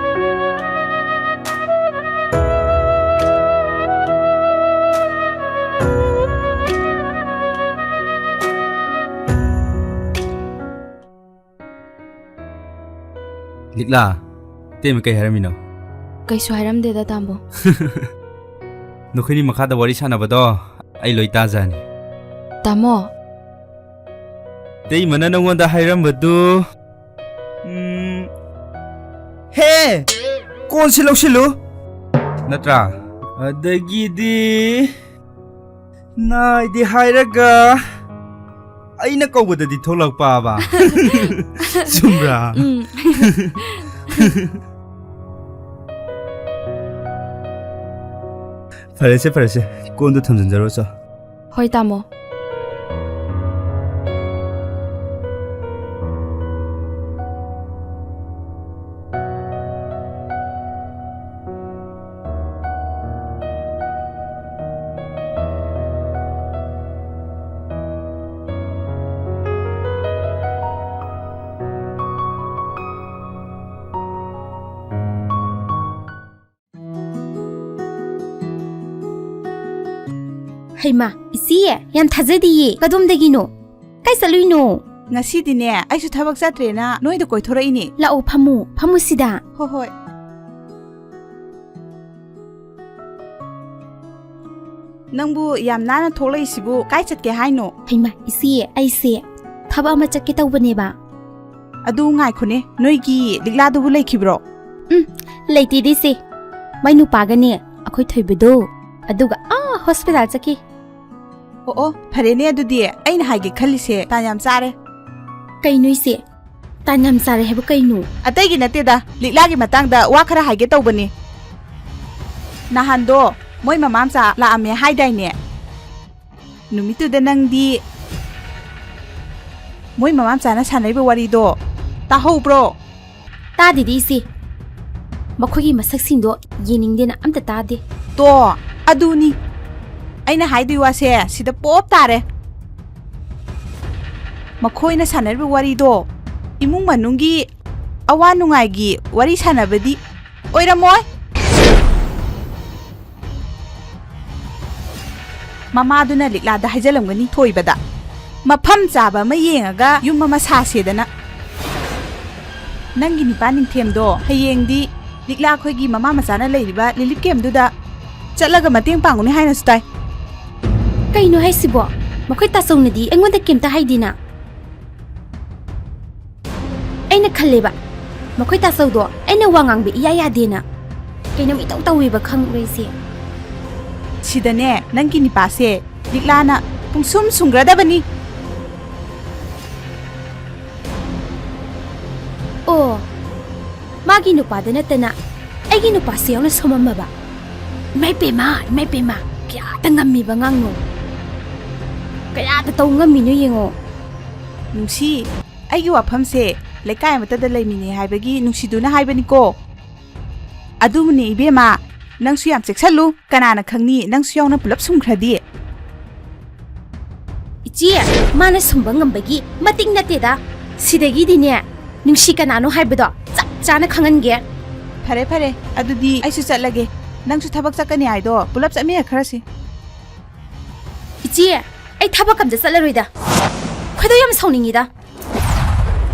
ꯂꯤꯛꯂꯥ, ꯏꯇꯩꯃ ꯀꯩ ꯍꯥꯏꯔꯝꯃꯤꯅꯣ? ꯀꯩꯁꯨ ꯍꯥꯏꯔꯝꯗꯦꯗ, ꯇꯥꯃꯣ꯫ ꯅꯈꯣꯏꯅꯤ ꯃꯈꯥꯗ ꯋꯥꯔꯤ ꯁꯥꯟꯅꯕꯗꯣ ꯑꯩ ꯂꯣꯏ ꯇꯥꯖꯅꯤ꯫ ꯇꯥꯃꯣ꯫ ꯏꯇꯩꯃꯅ ꯅꯉꯣꯟꯗ ꯍꯥꯏꯔꯝꯕꯗꯨ, ꯎꯝ, ꯍꯦ! ꯀꯣꯟꯁꯤ ꯂꯧꯁꯤꯜꯂꯨ꯫ ꯅꯠꯇ꯭ꯔꯥ? ꯑꯗꯒꯤꯗꯤ ꯅꯥꯏꯗꯤ ꯍꯥꯏꯔꯒ ꯑꯩꯅ ꯀꯧꯕꯗꯗꯤ ꯊꯣꯛꯂꯛꯄꯕ꯫ ꯆꯨꯝꯕ꯭ꯔꯥ? ꯎꯝ꯫ ꯐꯔꯦꯁꯦ, ꯐꯔꯦꯁꯦ꯫ ꯀꯣꯟꯗꯣ ꯊꯝꯖꯤꯟꯖꯔꯣ ꯆꯣ꯫ ꯍꯣꯏ, ꯇꯥꯃꯣ꯫ ꯍꯩꯃꯥ, ꯏꯆꯦ, ꯌꯥꯝ ꯊꯥꯖꯗꯤꯌꯦ꯫ ꯀꯗꯣꯝꯗꯒꯤꯅꯣ? ꯀꯥꯏ ꯆꯠꯂꯨꯏꯅꯣ? ꯉꯁꯤꯗꯤꯅꯦ, ꯑꯩꯁꯨ ꯊꯕꯛ ꯆꯠꯇ꯭ꯔꯦꯅ ꯅꯣꯏꯗ ꯀꯣꯏꯊꯣꯔꯛꯏꯅꯦ꯫ ꯂꯥꯛꯑꯣ, ꯐꯝꯃꯨ, ꯐꯝꯃꯨ ꯁꯤꯗ꯫ ꯍꯣꯏ, ꯍꯣꯏ꯫ ꯅꯪꯕꯨ ꯌꯥꯝ ꯅꯥꯟꯅ ꯊꯣꯛꯂꯛꯏꯁꯤꯕꯨ ꯀꯥꯏ ꯆꯠꯀꯦ ꯍꯥꯏꯅꯣ? ꯍꯩꯃꯥ, ꯏꯆꯦ, ꯑꯩꯁꯦ ꯊꯕꯛ ꯑꯃ ꯆꯠꯀꯦ ꯇꯧꯕꯅꯦꯕ꯫ ꯑꯗꯨ ꯉꯥꯏꯈꯣꯅꯦ, ꯅꯣꯏꯒꯤ ꯂꯤꯛꯂꯥꯗꯨꯕꯨ ꯂꯩꯈꯤꯕ꯭ꯔꯣ? ꯎꯝ, ꯂꯩꯇꯦꯗ ꯏꯆꯦ꯫ ꯃꯥꯏ ꯅꯨꯄꯥꯒꯅꯦ, ꯑꯩꯈꯣꯏ ꯊꯣꯏꯕꯗꯣ, ꯑꯗꯨꯒ ꯑꯥ ꯍꯣꯁꯄꯤꯇꯥꯜ ꯆꯠꯈꯤ꯫ ꯑꯣ, ꯑꯣ, ꯐꯔꯦꯅꯦ ꯑꯗꯨꯗꯤ꯫ ꯑꯩꯅ ꯍꯥꯏꯒꯦ ꯈꯜꯂꯤꯁꯦ ꯇꯥꯟ ꯌꯥꯝ ꯆꯥꯔꯦ꯫ ꯀꯩꯅꯣ ꯏꯆꯦ? ꯇꯥꯟ ꯌꯥꯝ ꯆꯥꯔꯦ ꯍꯥꯏꯕꯨ ꯀꯩꯅꯣ? ꯑꯇꯩꯒꯤ ꯅꯠꯇꯦꯗ, ꯂꯤꯛꯂꯥꯒꯤ ꯃꯇꯥꯡꯗ ꯋꯥ ꯈꯔ ꯍꯥꯏꯒꯦ ꯇꯧꯕꯅꯤ꯫ ꯅꯍꯥꯟꯗꯣ ꯃꯣꯏ ꯃꯃꯥ ꯃꯆꯥ ꯂꯥꯛꯑꯝꯃꯦ ꯍꯥꯏꯗꯥꯏꯅꯦ? ꯅꯨꯃꯤꯠꯇꯨꯗ ꯅꯪꯗꯤ ꯃꯣꯏ ꯃꯃꯥ ꯃꯆꯥꯅ ꯁꯥꯟꯅꯔꯤꯕ ꯋꯥꯔꯤꯗꯣ ꯇꯥꯍꯧꯕ꯭ꯔꯣ? ꯇꯥꯗꯦꯗ ꯏꯆꯦ꯫ ꯃꯈꯣꯏꯒꯤ ꯃꯁꯛꯁꯤꯡꯗꯣ ꯌꯦꯡꯅꯤꯡꯗꯦꯅ ꯑꯝꯇ ꯇꯥꯗꯦ꯫ ꯇꯣ, ꯑꯗꯨꯅꯤ ꯑꯩꯅ ꯍꯥꯏꯗꯣꯏ ꯋꯥꯁꯦ ꯁꯤꯗ ꯄꯣꯞ ꯇꯥꯔꯦ꯫ ꯃꯈꯣꯏꯅ ꯁꯥꯟꯅꯔꯤꯕ ꯋꯥꯔꯤꯗꯣ ꯏꯃꯨꯡ ꯃꯅꯨꯡꯒꯤ ꯑꯋꯥ ꯅꯨꯡꯉꯥꯏꯒꯤ ꯋꯥꯔꯤ ꯁꯥꯟꯅꯕꯗꯤ ꯑꯣꯏꯔꯝꯃꯣꯏ꯫ ꯃꯃꯥꯗꯨꯅ ꯂꯤꯛꯂꯥꯗ ꯍꯥꯏꯖꯜꯂꯝꯒꯅꯤ ꯊꯣꯏꯕꯗ, "ꯃꯐꯝ ꯆꯥꯕ ꯑꯃ ꯌꯦꯡꯉꯒ ꯌꯨꯝ ꯑꯃ ꯁꯥꯁꯦꯗꯅ꯫ ꯅꯪꯒꯤ ꯅꯤꯄꯥ ꯅꯤꯡꯊꯦꯝꯗꯣ ꯍꯌꯦꯡꯗꯤ ꯂꯤꯛꯂꯥ ꯑꯩꯈꯣꯏꯒꯤ ꯃꯃꯥ ꯃꯆꯥꯅ ꯂꯩꯔꯤꯕ ꯔꯤꯂꯤꯐ ꯀꯦꯝꯗꯨꯗ ꯆꯠꯂꯒ ꯃꯇꯦꯡ ꯄꯥꯡꯉꯨꯅꯤ ꯍꯥꯏꯅꯁꯨ ꯇꯥꯏ꯫" ꯀꯩꯅꯣ ꯍꯥꯏꯁꯤꯕꯣ? ꯃꯈꯣꯏ ꯇꯥꯆꯧꯅꯗꯤ ꯑꯩꯉꯣꯟꯗ ꯀꯩꯝꯇ ꯍꯥꯏꯗꯦꯅ꯫ ꯑꯩꯅ ꯈꯜꯂꯦꯕ, ꯃꯈꯣꯏ ꯇꯥꯆꯧꯗꯣ ꯑꯩꯅ ꯋꯥ ꯉꯥꯡꯕ ꯏꯌꯥ ꯌꯥꯗꯦꯅ꯫ ꯀꯩꯅꯣꯝ ꯏꯇꯧ ꯇꯧꯋꯦꯕ ꯈꯪꯕ꯭ꯔꯥ ꯏꯆꯦ? ꯁꯤꯗꯅꯦ, ꯅꯪꯒꯤ ꯅꯤꯄꯥꯁꯦ ꯂꯤꯛꯂꯥꯅ ꯄꯨꯡꯁꯨꯝ ꯁꯨꯝꯒ꯭ꯔꯗꯕꯅꯤ꯫ ꯑꯣ, ꯃꯥꯒꯤ ꯅꯨꯄꯥꯗ ꯅꯠꯇꯅ ꯑꯩꯒꯤ ꯅꯨꯄꯥꯁꯨ ꯌꯥꯎꯅ ꯁꯣꯝꯃꯝꯃꯕ꯫ ꯏꯃꯥꯏ ꯄꯦꯝꯃ, ꯏꯃꯥꯏ ꯄꯦꯝꯃ, ꯀꯌꯥꯗ ꯉꯝꯃꯤꯕ ꯑꯉꯥꯡꯅꯣ? ꯀꯌꯥꯗ ꯇꯧ ꯉꯝꯃꯤꯅꯣ ꯌꯦꯡꯉꯣ꯫ ꯅꯨꯡꯁꯤ, ꯑꯩꯒꯤ ꯋꯥꯐꯝꯁꯦ ꯂꯩꯀꯥꯏ ꯑꯃꯠꯇꯗ ꯂꯩꯃꯤꯟꯅꯩ ꯍꯥꯏꯕꯒꯤ ꯅꯨꯡꯁꯤꯗꯨꯅ ꯍꯥꯏꯕꯅꯤꯀꯣ꯫ ꯑꯗꯨꯕꯨꯅꯦ ꯏꯕꯦꯝꯃ, ꯅꯪꯁꯨ ꯌꯥꯝ ꯆꯦꯛꯁꯜꯂꯨ, ꯀꯅꯥꯅ ꯈꯪꯅꯤ ꯅꯪꯁꯨ ꯌꯥꯎꯅ ꯄꯨꯂꯞ ꯁꯨꯝꯈ꯭ꯔꯗꯤ꯫ ꯏꯆꯦ, ꯃꯥꯅ ꯁꯨꯝꯕ ꯉꯝꯕꯒꯤ ꯃꯇꯤꯛ ꯅꯠꯇꯦꯗ꯫ ꯁꯤꯗꯒꯤꯗꯤꯅꯦ, ꯅꯨꯡꯁꯤ ꯀꯅꯥꯅꯣ ꯍꯥꯏꯕꯗꯣ ꯆꯞ ꯆꯥꯅ ꯈꯪꯍꯟꯒꯦ꯫ ꯐꯔꯦ, ꯐꯔꯦ, ꯑꯗꯨꯗꯤ ꯑꯩꯁꯨ ꯆꯠꯂꯒꯦ꯫ ꯅꯪꯁꯨ ꯊꯕꯛ ꯆꯠꯀꯅꯤ ꯍꯥꯏꯗꯣ ꯄꯨꯂꯞ ꯆꯠꯃꯤꯟꯅꯈ꯭ꯔꯁꯤ꯫ ꯆꯦ, ꯑꯩ ꯊꯕꯛ ꯑꯝꯇ ꯆꯠꯂꯔꯣꯏꯗ꯫ ꯈꯣꯏꯗꯧ ꯌꯥꯝ ꯁꯥꯎꯅꯤꯡꯉꯤꯗ꯫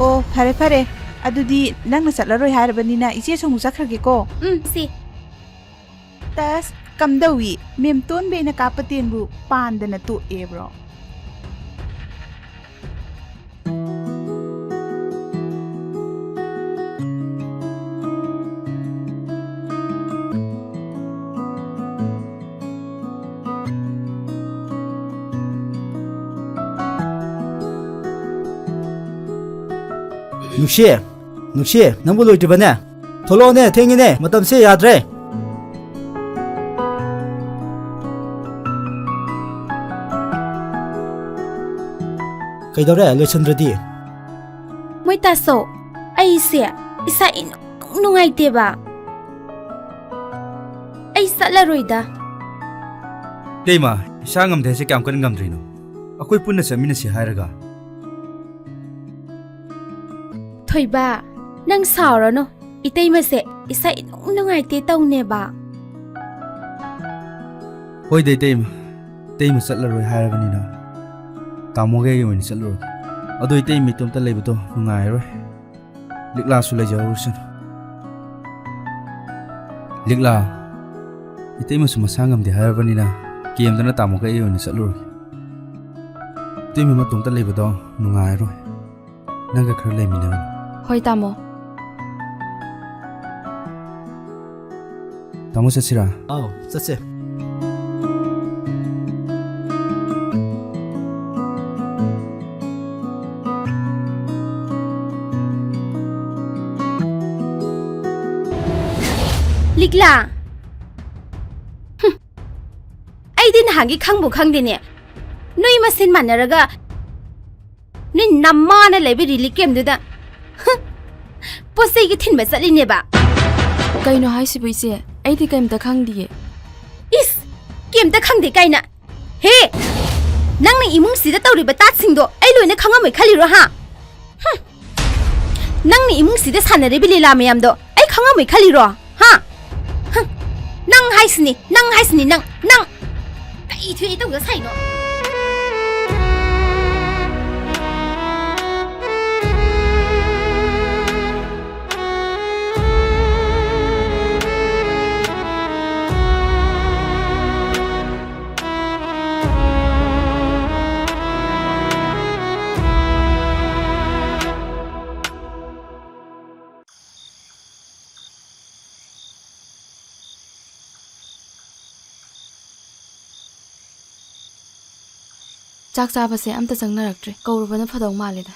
ꯑꯣ, ꯐꯔꯦ, ꯐꯔꯦ꯫ ꯑꯗꯨꯗꯤ ꯅꯪꯅ ꯆꯠꯂꯔꯣꯏ ꯍꯥꯏꯔꯕꯅꯤꯅ ꯏꯆꯦꯁꯨ ꯑꯃꯨꯛ ꯆꯠꯈ꯭ꯔꯒꯦꯀꯣ꯫ ꯎꯝ, ꯁꯤ꯫ ꯇꯁ, ꯀꯝꯗꯧꯏ? ꯃꯦꯝꯇꯣꯟꯕꯤꯅ ꯀꯥꯞꯄ ꯇꯦꯟꯕꯨ ꯄꯥꯟꯗꯅ ꯇꯣꯛꯑꯦꯕ꯭ꯔꯣ? ꯅꯨꯡꯁꯤ, ꯅꯨꯡꯁꯤ, ꯅꯪꯕꯨ ꯂꯣꯏꯗ꯭ꯔꯤꯕꯅꯦ? ꯊꯣꯛꯂꯛꯑꯣꯅꯦ, ꯊꯦꯡꯉꯤꯅꯦ, ꯃꯇꯝꯁꯦ ꯌꯥꯗ꯭ꯔꯦ꯫ ꯀꯩꯗꯧꯔꯦ, ꯂꯣꯏꯁꯟꯗ꯭ꯔꯗꯤ? ꯃꯣꯏ ꯇꯥꯁꯣ, ꯑꯩꯁꯦ ꯏꯁꯥ ꯏꯅꯨꯡ ꯅꯨꯡꯉꯥꯏꯇꯦꯕ꯫ ꯑꯩ ꯆꯠꯂꯔꯣꯏꯗ꯫ ꯏꯇꯩꯃ, ꯏꯁꯥ ꯉꯝꯗꯦ ꯍꯥꯏꯁꯦ ꯀꯌꯥꯝ ꯀꯟꯅ ꯉꯝꯗ꯭ꯔꯤꯅꯣ? ꯑꯩꯈꯣꯏ ꯄꯨꯟꯅ ꯆꯠꯃꯤꯟꯅꯁꯤ ꯍꯥꯏꯔꯒ꯫ ꯊꯣꯏꯕ, ꯅꯪ ꯁꯥꯎꯔꯅꯨ꯫ ꯏꯇꯩꯃꯁꯦ ꯏꯁꯥ ꯏꯅꯨꯡ ꯅꯨꯡꯉꯥꯏꯇꯦ ꯇꯧꯅꯦꯕ꯫ ꯍꯣꯏꯗ ꯏꯇꯩꯃ, ꯏꯇꯩꯃ ꯆꯠꯂꯔꯣꯏ ꯍꯥꯏꯔꯕꯅꯤꯅ ꯇꯥꯃꯣꯒ ꯑꯩꯒ ꯑꯣꯏꯅ ꯆꯠꯂꯨꯔꯒꯦ꯫ ꯑꯗꯣ ꯏꯇꯩꯃ ꯏꯇꯣꯝꯇ ꯂꯩꯕꯗꯣ ꯅꯨꯡꯉꯥꯏꯔꯔꯣꯏ꯫ ꯂꯤꯛꯂꯥꯁꯨ ꯂꯩꯖꯍꯧꯔꯁꯅꯨ꯫ ꯂꯤꯛꯂꯥ, ꯏꯇꯩꯃꯁꯨ ꯃꯁꯥ ꯉꯝꯗꯦ ꯍꯥꯏꯔꯕꯅꯤꯅ ꯀꯦꯝꯗꯅ ꯇꯥꯃꯣꯒ ꯑꯩ ꯑꯣꯏꯅ ꯆꯠꯂꯨꯔꯒꯦ꯫ ꯏꯇꯩꯃ ꯃꯇꯣꯝꯇ ꯂꯩꯕꯗꯣ ꯅꯨꯡꯉꯥꯏꯔꯔꯣꯏ꯫ ꯅꯪꯒ ꯈꯔ ꯂꯩꯃꯤꯟꯅꯔꯣ꯫ ꯍꯣꯏ, ꯇꯥꯃꯣ꯫ ꯇꯥꯃꯣ, ꯆꯠꯁꯤꯔꯥ? ꯑꯥꯎ, ꯆꯠꯁꯦ꯫ ꯂꯤꯛꯂꯥ꯫ ꯍꯨꯝ꯫ ꯑꯩꯗꯤ ꯅꯍꯥꯟꯒꯤ ꯈꯪꯕꯨ ꯈꯪꯗꯦꯅꯦ꯫ ꯅꯣꯏ ꯃꯁꯦꯟ ꯃꯥꯟꯅꯔꯒ ꯅꯣꯏ ꯅꯃꯥꯅ ꯂꯩꯕ ꯔꯤꯂꯤꯐ ꯀꯦꯝꯗꯨꯗ, ꯍ, ꯄꯣꯠ ꯆꯩꯒ ꯊꯤꯟꯕ ꯆꯠꯂꯤꯅꯦꯕ꯫ ꯀꯩꯅꯣ ꯍꯥꯏꯁꯤꯕꯨ, ꯏꯆꯦ? ꯑꯩꯗꯤ ꯀꯩꯝꯇ ꯈꯪꯗꯤꯌꯦ꯫ ꯏꯁ! ꯀꯩꯝꯇ ꯈꯪꯗꯦ ꯀꯥꯏꯅ꯫ ꯍꯦ! ꯅꯪꯅ ꯏꯃꯨꯡꯁꯤꯗ ꯇꯧꯔꯤꯕ ꯇꯥꯠꯁꯤꯡꯗꯣ ꯑꯩ ꯂꯣꯏꯅ ꯈꯪꯉꯝꯃꯣꯏ ꯈꯜꯂꯤꯔꯣ, ꯍꯥ? ꯍꯨꯝ! ꯅꯪꯅ ꯏꯃꯨꯡꯁꯤꯗ ꯁꯥꯟꯅꯔꯤꯕ ꯂꯤꯂꯥ ꯃꯌꯥꯝꯗꯣ ꯑꯩ ꯈꯪꯉꯝꯃꯣꯏ ꯈꯜꯂꯤꯔꯣ? ꯍꯥ? ꯍꯨꯝ! ꯅꯪ ꯍꯥꯏꯁꯤꯅꯤ, ꯅꯪ ꯍꯥꯏꯁꯤꯅꯤ, ꯅꯪ, ꯅꯪ! ꯀꯩ ꯊꯣꯛꯑꯦ ꯇꯧꯗ ꯁꯥꯏꯅꯣ? ꯆꯥꯛ ꯆꯥꯕꯁꯦ ꯑꯝꯇ ꯆꯪꯅꯔꯛꯇ꯭ꯔꯦ꯫ ꯀꯧꯔꯨꯕꯅ ꯐꯗꯧ ꯃꯥꯜꯂꯦꯗ꯫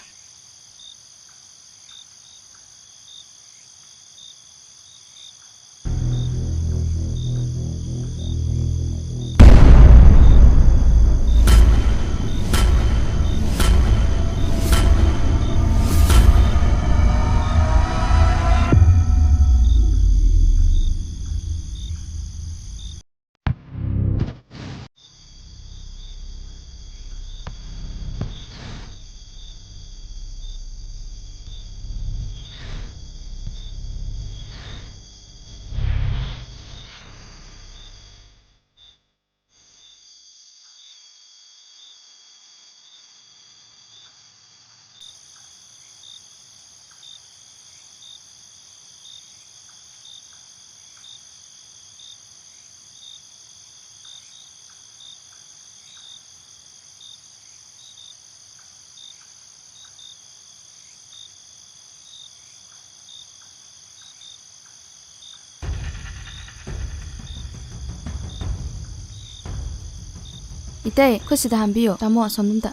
ꯏꯇꯩ, ꯈꯨꯠꯁꯤꯗ ꯍꯥꯝꯕꯤꯌꯣ꯫ ꯇꯥꯃꯣ, ꯑꯁꯣꯝꯗ ꯑꯝꯇ꯫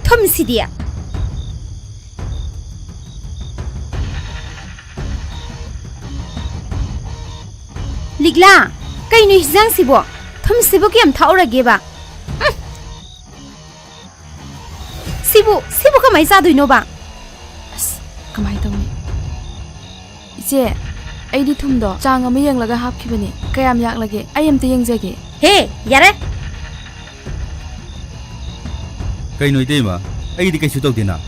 ꯊꯨꯝꯁꯤꯗꯤ꯫ ꯂꯤꯛꯂꯥ, ꯀꯩꯅꯣ ꯍꯤꯟꯖꯥꯡꯁꯤꯕꯣ? ꯊꯨꯝꯁꯤꯕꯨ ꯀꯌꯥꯝ ꯊꯥꯛꯎꯔꯒꯦꯕ? ꯎꯝ꯫ ꯁꯤꯕꯨ, ꯁꯤꯕꯨ ꯀꯃꯥꯏ ꯆꯥꯗꯣꯏꯅꯣꯕ? ꯑꯁ, ꯀꯃꯥꯏ ꯇꯧꯅꯤ? ꯏꯆꯦ, ꯑꯩꯗꯤ ꯊꯨꯝꯗꯣ ꯆꯥꯡ ꯑꯃ ꯌꯦꯡꯂꯒ ꯍꯥꯞꯈꯤꯕꯅꯦ꯫ ꯀꯌꯥꯝ ꯌꯥꯛꯂꯒꯦ? ꯑꯩ ꯑꯝꯇ ꯌꯦꯡꯖꯒꯦ꯫ ꯍꯦ, ꯌꯥꯔꯦ! ꯀꯩꯅꯣ ꯏꯇꯩꯃ? ꯑꯩꯗꯤ ꯀꯩꯁꯨ ꯇꯧꯗꯦꯅ꯫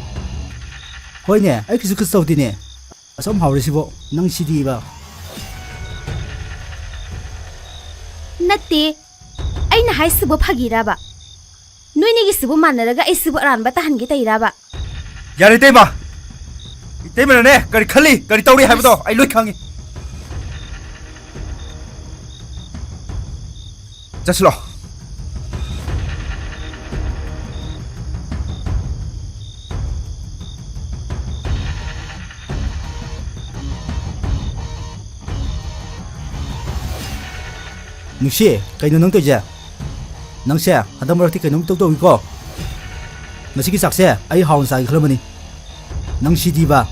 ꯍꯣꯏꯅꯦ, ꯑꯩ ꯀꯩꯁꯨ, ꯀꯩꯁꯨ ꯇꯧꯗꯦꯅꯦ꯫ ꯑꯁꯨꯛ ꯍꯥꯎꯔꯤꯁꯤꯕꯣ, ꯅꯪ ꯁꯤꯗꯤꯕ꯫ ꯅꯠꯇꯦ, ꯑꯩꯅ ꯍꯥꯏꯁꯤꯕꯨ ꯐꯥꯒꯤꯔꯕ? ꯅꯣꯏꯅꯤꯒꯤꯁꯤꯕꯨ ꯃꯥꯟꯅꯔꯒ ꯑꯩꯁꯤꯕꯨ ꯑꯔꯥꯟꯕ ꯇꯥꯍꯟꯒꯦ ꯇꯩꯔꯕ? ꯌꯥꯔꯦ, ꯏꯇꯩꯃ! ꯏꯇꯩꯃꯅꯅꯦ ꯀꯔꯤ ꯈꯜꯂꯤ, ꯀꯔꯤ ꯇꯧꯔꯤ ꯍꯥꯏꯕꯗꯣ ꯑꯩ ꯂꯣꯏ ꯈꯪꯉꯤ꯫ ꯆꯠꯁꯤꯂꯣ꯫ ꯅꯨꯡꯁꯤ, ꯀꯩꯅꯣ ꯅꯪ ꯇꯧꯔꯤꯁꯦ? ꯅꯪꯁꯦ ꯍꯟꯗꯛ ꯃꯔꯛꯇꯤ ꯀꯩꯅꯣꯝ ꯏꯇꯧ ꯇꯧꯏꯀꯣ꯫ ꯉꯁꯤꯒꯤ ꯆꯥꯛꯁꯦ ꯑꯩ ꯍꯥꯎꯅ ꯆꯥꯒꯦ ꯈꯜꯂꯝꯕꯅꯤ, ꯅꯪ ꯁꯤꯗꯤꯕ꯫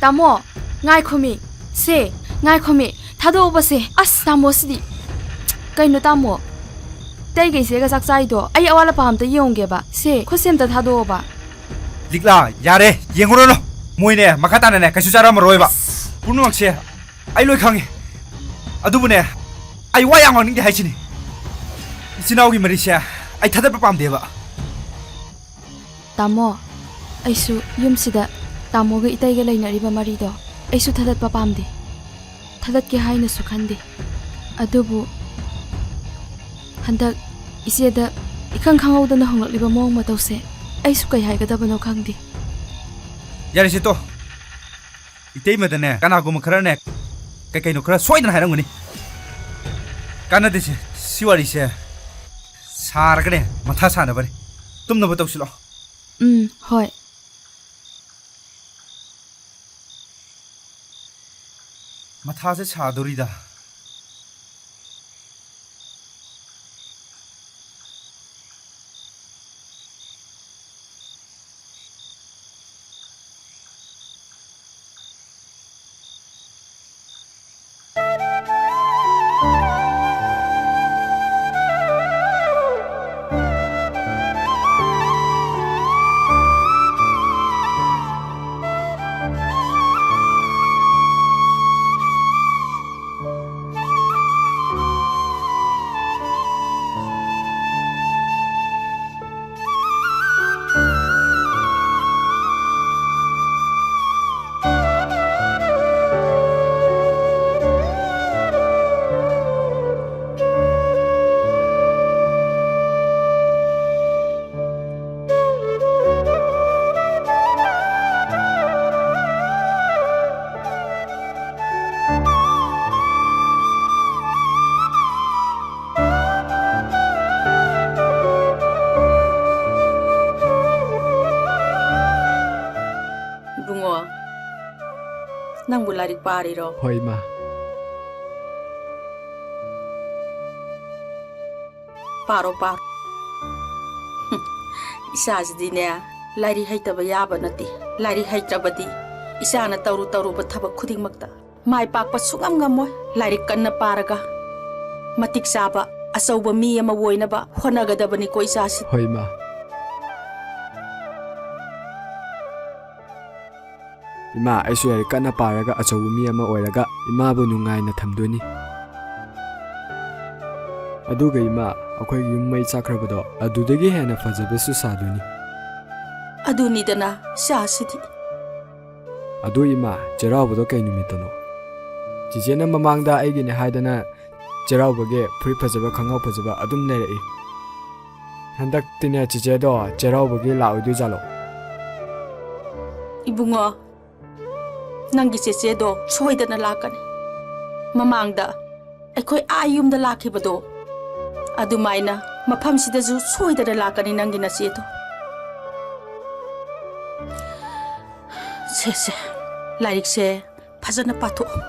ꯇꯥꯃꯣ, ꯉꯥꯏꯈꯣꯃꯤ꯫ ꯁꯦ, ꯉꯥꯏꯈꯣꯃꯤ꯫ ꯊꯥꯗꯣꯛꯑꯣꯕ ꯁꯦ꯫ ꯑꯁ, ꯇꯥꯃꯣ ꯁꯤꯗꯤ꯫ ꯀꯩꯅꯣ ꯇꯥꯃꯣ? ꯇꯩꯒꯩꯁꯦꯒ ꯆꯥꯛ ꯆꯥꯏꯗꯣ ꯑꯩ ꯑꯋꯥꯠ ꯑꯄꯥ ꯑꯝꯇ ꯌꯦꯡꯉꯨꯒꯦꯕ꯫ ꯁꯦ, ꯈꯨꯠꯁꯦ ꯑꯝꯇ ꯊꯥꯗꯣꯛꯑꯣꯕ꯫ ꯂꯤꯛꯂꯥ, ꯌꯥꯔꯦ, ꯌꯦꯡꯉꯨꯔꯅꯨ꯫ ꯃꯣꯏꯅꯦ ꯃꯈꯥ ꯇꯥꯅꯅꯦ ꯀꯩꯁꯨ ꯆꯥꯔꯝꯃꯔꯣꯏꯕ꯫ ꯄꯨꯝꯅꯃꯛꯁꯦ ꯑꯩ ꯂꯣꯏ ꯈꯪꯉꯤ꯫ ꯑꯗꯨꯕꯨꯅꯦ, ꯑꯩ ꯋꯥ ꯌꯥꯝ ꯉꯥꯡꯅꯤꯡꯗꯦ ꯍꯥꯏꯁꯤꯅꯤ꯫ ꯏꯆꯤꯟ ꯏꯅꯥꯎꯒꯤ ꯃꯔꯤꯁꯦ ꯑꯩ ꯊꯥꯗꯠꯄ ꯄꯥꯝꯗꯦꯕ꯫ ꯇꯥꯃꯣ, ꯑꯩꯁꯨ ꯌꯨꯝꯁꯤꯗ ꯇꯥꯃꯣꯒ ꯏꯇꯩꯒ ꯂꯩꯅꯔꯤꯕ ꯃꯔꯤꯗꯣ ꯑꯩꯁꯨ ꯊꯥꯗꯠꯄ ꯄꯥꯝꯗꯦ꯫ ꯊꯥꯗꯠꯀꯦ ꯍꯥꯏꯅꯁꯨ ꯈꯟꯗꯦ꯫ ꯑꯗꯨꯕꯨ ꯍꯟꯗꯛ ꯏꯆꯦꯗ ꯏꯈꯪ ꯈꯪꯍꯧꯗꯅ ꯍꯣꯡꯂꯛꯂꯤꯕ ꯃꯑꯣꯡ ꯃꯇꯧꯁꯦ ꯑꯩꯁꯨ ꯀꯩ ꯍꯥꯏꯒꯗꯕꯅꯣ ꯈꯪꯗꯦ꯫ ꯌꯥꯔꯦꯁꯦ, ꯇꯣ꯫ ꯏꯇꯩꯃꯗꯅꯦ ꯀꯅꯥꯒꯨꯝꯕ ꯈꯔꯅꯦ ꯀꯩ ꯀꯩꯅꯣ ꯈꯔ ꯁꯣꯏꯗꯅ ꯍꯥꯏꯔꯝꯒꯅꯤ꯫ ꯀꯥꯟꯅꯗꯦꯁꯦ, ꯁꯤ ꯋꯥꯔꯤꯁꯦ ꯁꯥꯔꯒꯅꯦ ꯃꯊꯥ ꯁꯥꯅꯕꯅꯦ꯫ ꯇꯨꯝꯅꯕ ꯇꯧꯁꯤꯜꯂꯣ꯫ ꯎꯝ, ꯍꯣꯏ꯫ ꯃꯊꯥꯁꯦ ꯁꯥꯗꯣꯔꯤꯗ꯫ ꯂꯥꯏꯔꯤꯛ ꯄꯥꯔꯤꯔꯣ? ꯍꯣꯏ, ꯏꯃꯥ꯫ ꯄꯥꯔꯣ, ꯄꯥꯔꯣ꯫ ꯍꯨꯝ, ꯏꯆꯥꯁꯤꯗꯤꯅꯦ, ꯂꯥꯏꯔꯤꯛ ꯍꯩꯇꯕ ꯌꯥꯕ ꯅꯠꯇꯦ꯫ ꯂꯥꯏꯔꯤꯛ ꯍꯩꯇ꯭ꯔꯕꯗꯤ ꯏꯆꯥꯅ ꯇꯧꯔꯨ ꯇꯧꯔꯨꯕ ꯊꯕꯛ ꯈꯨꯗꯤꯡꯃꯛꯇ ꯃꯥꯏ ꯄꯥꯛꯄ ꯁꯨꯡꯉꯝ ꯉꯝꯃꯣꯏ꯫ ꯂꯥꯏꯔꯤꯛ ꯀꯟꯅ ꯄꯥꯔꯒ, ꯃꯇꯤꯛ ꯆꯥꯕ ꯑꯆꯧꯕ ꯃꯤ ꯑꯃ ꯑꯣꯏꯅꯕ ꯍꯣꯠꯅꯒꯗꯕꯅꯤꯀꯣ, ꯏꯆꯥꯁꯤ꯫ ꯍꯣꯏ, ꯏꯃꯥ꯫ ꯏꯃꯥ, ꯑꯩꯁꯨ ꯂꯥꯏꯔꯤꯛ ꯀꯟꯅ ꯄꯥꯔꯒ ꯑꯆꯧꯕ ꯃꯤ ꯑꯃ ꯑꯣꯏꯔꯒ ꯏꯃꯥꯕꯨ ꯅꯨꯡꯉꯥꯏꯅ ꯊꯝꯗꯣꯏꯅꯤ꯫ ꯑꯗꯨꯒ ꯏꯃꯥ, ꯑꯩꯈꯣꯏꯒꯤ ꯌꯨꯝ ꯃꯩ ꯆꯥꯛꯈ꯭ꯔꯕꯗꯣ ꯑꯗꯨꯗꯒꯤ ꯍꯦꯟꯅ ꯐꯖꯕꯁꯨ ꯁꯥꯗꯣꯏꯅꯤ꯫ ꯑꯗꯨꯅꯤꯗꯅ, ꯏꯆꯥꯁꯤꯗꯤ꯫ ꯑꯗꯨ ꯏꯃꯥ, ꯆꯩꯔꯥꯎꯕꯗꯣ ꯀꯩ ꯅꯨꯃꯤꯠꯇꯅꯣ? ꯆꯤꯆꯦꯅ ꯃꯃꯥꯡꯗ ꯑꯩꯒꯤꯅꯦ ꯍꯥꯏꯗꯅ ꯆꯩꯔꯥꯎꯕꯒꯤ ꯐꯨꯔꯤꯠ ꯐꯖꯕ, ꯈꯣꯡꯒ꯭ꯔꯥꯎ ꯐꯖꯕ ꯑꯗꯨꯝ ꯂꯩꯔꯛꯏ꯫ ꯍꯟꯗꯛꯇꯤꯅꯦ ꯆꯤꯆꯦꯗꯣ ꯆꯩꯔꯥꯎꯕꯒꯤ ꯂꯥꯛꯑꯣꯏꯗꯣꯏꯖꯥꯠꯂꯣ? ꯏꯕꯨꯡꯉꯣ, ꯅꯪꯒꯤ ꯆꯦꯆꯦꯗꯣ ꯁꯣꯏꯗꯅ ꯂꯥꯛꯀꯅꯤ꯫ ꯃꯃꯥꯡꯗ ꯑꯩꯈꯣꯏ ꯑꯥ ꯌꯨꯝꯗ ꯂꯥꯛꯈꯤꯕꯗꯣ, ꯑꯗꯨꯃꯥꯏꯅ ꯃꯐꯝꯁꯤꯗꯁꯨ ꯁꯣꯏꯗꯅ ꯂꯥꯛꯀꯅꯤ ꯅꯪꯒꯤ ꯅꯆꯦꯗꯣ꯫ ꯁꯦ, ꯁꯦ, ꯂꯥꯏꯔꯤꯛꯁꯦ ꯐꯖꯅ ꯄꯥꯊꯣꯛꯑꯣ꯫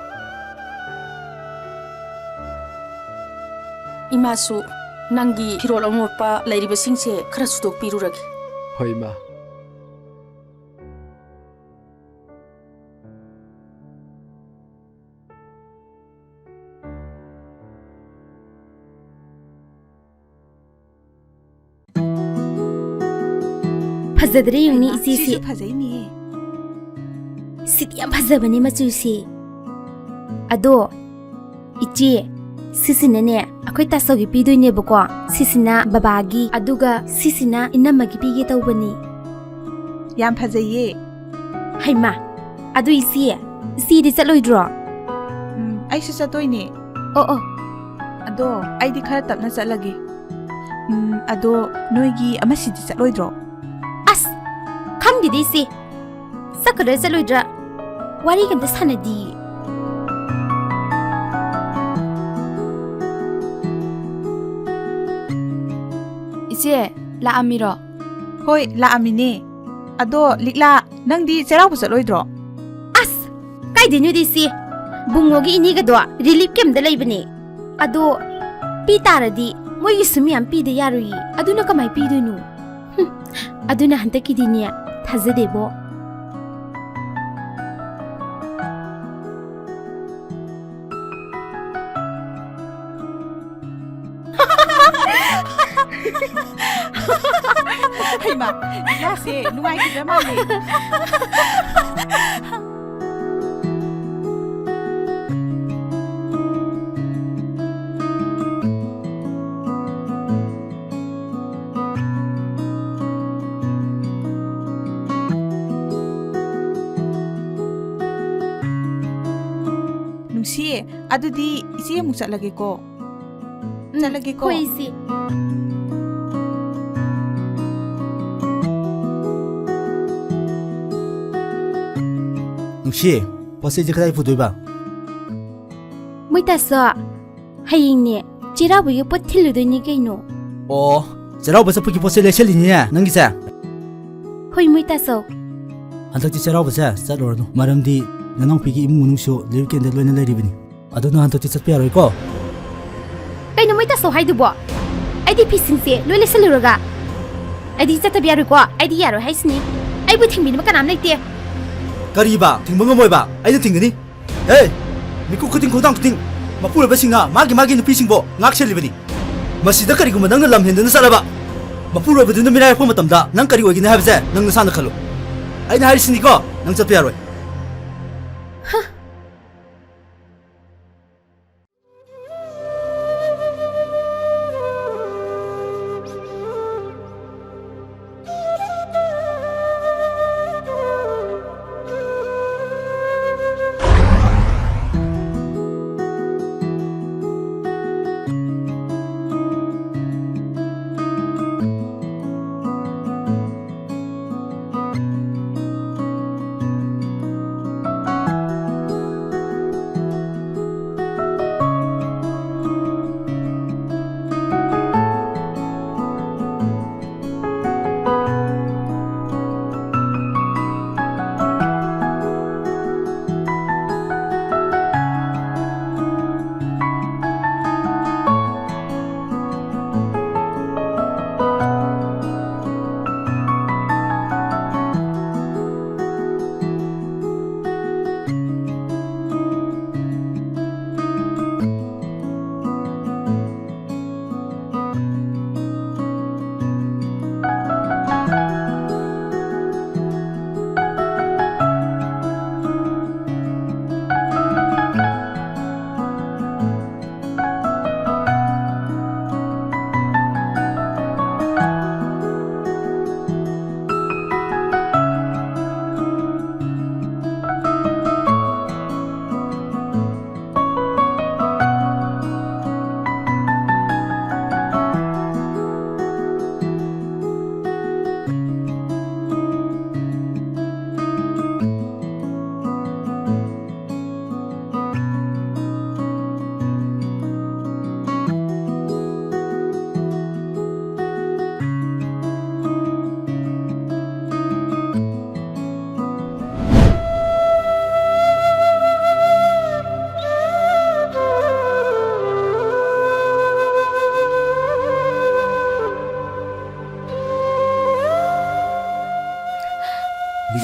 ꯏꯃꯥꯁꯨ ꯅꯪꯒꯤ ꯐꯤꯔꯣꯜ ꯑꯃꯣꯠꯄ ꯂꯩꯔꯤꯕꯁꯤꯡꯁꯦ ꯈꯔ ꯁꯨꯗꯣꯛꯄꯤꯔꯨꯔꯒꯦ꯫ ꯍꯣꯏ, ꯏꯃꯥ꯫ ꯐꯖꯗ꯭ꯔꯦ ꯌꯦꯡꯅꯤ ꯍꯩꯃꯥ, ꯏꯆꯦꯁꯤ꯫ ꯁꯤꯁꯨ ꯐꯖꯩꯅꯦ꯫ ꯁꯤꯗꯤ ꯌꯥꯝ ꯐꯖꯕꯅꯦ ꯃꯆꯨꯁꯤ꯫ ꯑꯗꯣ ꯏꯆꯦ, ꯁꯤꯁꯤꯅꯅꯦ ꯑꯩꯈꯣꯏ ꯇꯥꯆꯧꯒꯤ ꯄꯤꯗꯣꯏꯅꯦꯕꯀꯣ꯫ ꯁꯤꯁꯤꯅ ꯕꯕꯥꯒꯤ, ꯑꯗꯨꯒ ꯁꯤꯁꯤꯅ ꯏꯅꯝꯃꯒꯤ ꯄꯤꯒꯦ ꯇꯧꯕꯅꯤ꯫ ꯌꯥꯝ ꯐꯖꯩꯌꯦ꯫ ꯍꯩꯃꯥ, ꯑꯗꯨ ꯏꯆꯦ, ꯏꯆꯦꯗꯤ ꯆꯠꯂꯣꯏꯗ꯭ꯔꯣ? ꯎꯝ, ꯑꯩꯁꯨ ꯆꯠꯇꯣꯏꯅꯦ꯫ ꯑꯣ, ꯑꯣ꯫ ꯑꯗꯣ ꯑꯩꯗꯤ ꯈꯔ ꯇꯞꯅ ꯆꯠꯂꯒꯦ꯫ ꯎꯝ, ꯑꯗꯣ ꯅꯣꯏꯒꯤ ꯑꯃꯁꯤꯗꯤ ꯆꯠꯂꯣꯏꯗ꯭ꯔꯣ? ꯑꯁ, ꯈꯪꯗꯦꯗ ꯏꯆꯦ꯫ ꯆꯠꯀꯗ꯭ꯔꯥ ꯆꯠꯂꯣꯏꯗ꯭ꯔꯥ ꯋꯥꯔꯤꯒ ꯑꯝꯇ ꯁꯥꯟꯅꯗꯤꯌꯦ꯫ ꯏꯆꯦ, ꯂꯥꯛꯑꯝꯃꯤꯔꯣ? ꯍꯣꯏ, ꯂꯥꯛꯑꯝꯃꯤꯅꯦ꯫ ꯑꯗꯣ ꯂꯤꯛꯂꯥ, ꯅꯪꯗꯤ ꯆꯩꯔꯥꯎꯕ ꯆꯠꯂꯣꯏꯗ꯭ꯔꯣ? ꯑꯁ, ꯀꯥꯏꯗꯩꯅꯣꯗ ꯏꯆꯦ? ꯕꯨꯡꯉꯣꯒꯤ ꯏꯅꯦꯒꯗꯣ relief campꯇ ꯂꯩꯕꯅꯦ꯫ ꯑꯗꯣ ꯄꯤ ꯇꯥꯔꯗꯤ ꯃꯣꯏꯒꯤꯁꯨ ꯃꯌꯥꯝ ꯄꯤꯗ ꯌꯥꯔꯣꯏꯌꯦ꯫ ꯑꯗꯨꯅ ꯀꯃꯥꯏ ꯄꯤꯗꯣꯏꯅꯣ? ꯍꯨꯝ, ꯑꯗꯨꯅ ꯍꯟꯗꯛꯀꯤꯗꯤꯅꯦ, ꯊꯥꯖꯗꯦꯕꯣ꯫ ꯍꯩꯃꯥ, ꯌꯥꯁꯦ ꯅꯨꯡꯉꯥꯏꯈꯤꯗ꯭ꯔ ꯃꯥꯜꯂꯦ꯫ ꯅꯨꯡꯁꯤ, ꯑꯗꯨꯗꯤ ꯏꯆꯦ ꯑꯃꯨꯛ ꯆꯠꯂꯒꯦꯀꯣ꯫ ꯎꯝ, ꯆꯠꯂꯒꯦꯀꯣ꯫ ꯍꯣꯏ, ꯏꯆꯦ꯫ ꯅꯨꯡꯁꯤ, ꯄꯣꯠ ꯆꯩꯁꯦ ꯀꯗꯥꯏ ꯄꯨꯗꯣꯏꯕ? ꯃꯣꯏ ꯇꯥꯁꯣ, ꯍꯌꯦꯡꯅꯦ ꯆꯩꯔꯥꯎꯕꯒꯤ ꯄꯣꯠ ꯊꯤꯜꯂꯨꯗꯣꯏꯅꯤ ꯀꯩꯅꯣ꯫ ꯑꯣ, ꯆꯩꯔꯥꯎꯕ ꯆꯠꯄꯒꯤ ꯄꯣꯠ ꯆꯩ ꯂꯩꯁꯜꯂꯤꯅꯤꯅꯦ ꯅꯪꯒꯤꯁꯦ? ꯍꯣꯏ, ꯃꯣꯏ ꯇꯥꯁꯣ꯫ ꯍꯟꯗꯛꯇꯤ ꯆꯩꯔꯥꯎꯕꯁꯦ ꯆꯠꯂꯨꯔꯅꯨ, ꯃꯔꯝꯗꯤ ꯅꯅꯥꯎꯄꯤꯒꯤ ꯏꯃꯨꯡ ꯃꯅꯨꯡꯁꯨ relief campꯇ ꯂꯣꯏꯅ ꯂꯩꯔꯤꯕꯅꯤ꯫ ꯑꯗꯨꯅ ꯍꯟꯗꯛꯇꯤ ꯆꯠꯄ ꯌꯥꯔꯣꯏꯀꯣ꯫ ꯀꯩꯅꯣ ꯃꯣꯏ ꯇꯥꯁꯣ ꯍꯥꯏꯗꯨꯕꯣ? ꯑꯩꯗꯤ ꯐꯤꯁꯤꯡꯁꯦ ꯂꯣꯏ ꯂꯩꯁꯜꯂꯨꯔꯒ? ꯑꯩꯗꯤ ꯆꯠꯇꯕ ꯌꯥꯔꯣꯏꯀꯣ, ꯑꯩꯗꯤ ꯌꯥꯔꯣꯏ ꯍꯥꯏꯁꯤꯅꯤ꯫ ꯑꯩꯕꯨ ꯊꯤꯡꯕꯤꯅꯕ ꯀꯅꯥꯝ ꯂꯩꯇꯦ꯫ ꯀꯔꯤꯕ? ꯊꯤꯡꯕ ꯉꯝꯃꯣꯏꯕ? ꯑꯩꯅ ꯊꯤꯡꯒꯅꯤ꯫ ꯍꯦ! ꯃꯤꯀꯨꯞ ꯈꯨꯗꯤꯡ, ꯈꯣꯡꯊꯥꯡ ꯈꯨꯗꯤꯡ, ꯃꯄꯨꯔꯣꯏꯕꯁꯤꯡꯅ ꯃꯥꯒꯤ ꯃꯥꯒꯤ ꯅꯨꯄꯤꯁꯤꯡꯕꯨ ꯉꯥꯛ ꯁꯦꯜꯂꯤꯕꯅꯤ꯫ ꯃꯁꯤꯗ ꯀꯔꯤꯒꯨꯝꯕ ꯅꯪꯅ ꯂꯝ ꯍꯦꯟꯗꯨꯅ ꯆꯠꯂꯕ, ꯃꯄꯨꯔꯣꯏꯕꯗꯨꯅ ꯃꯤꯔꯥꯏꯔꯛꯄ ꯃꯇꯝꯗ ꯅꯪ ꯀꯔꯤ ꯑꯣꯏꯒꯅꯤ ꯍꯥꯏꯕꯁꯦ ꯅꯪ ꯅꯁꯥꯅ ꯈꯜꯂꯨ꯫ ꯑꯩꯅ ꯍꯥꯏꯔꯤꯁꯤꯅꯤꯀꯣ, ꯅꯪ ꯆꯠꯄ ꯌꯥꯔꯣꯏ꯫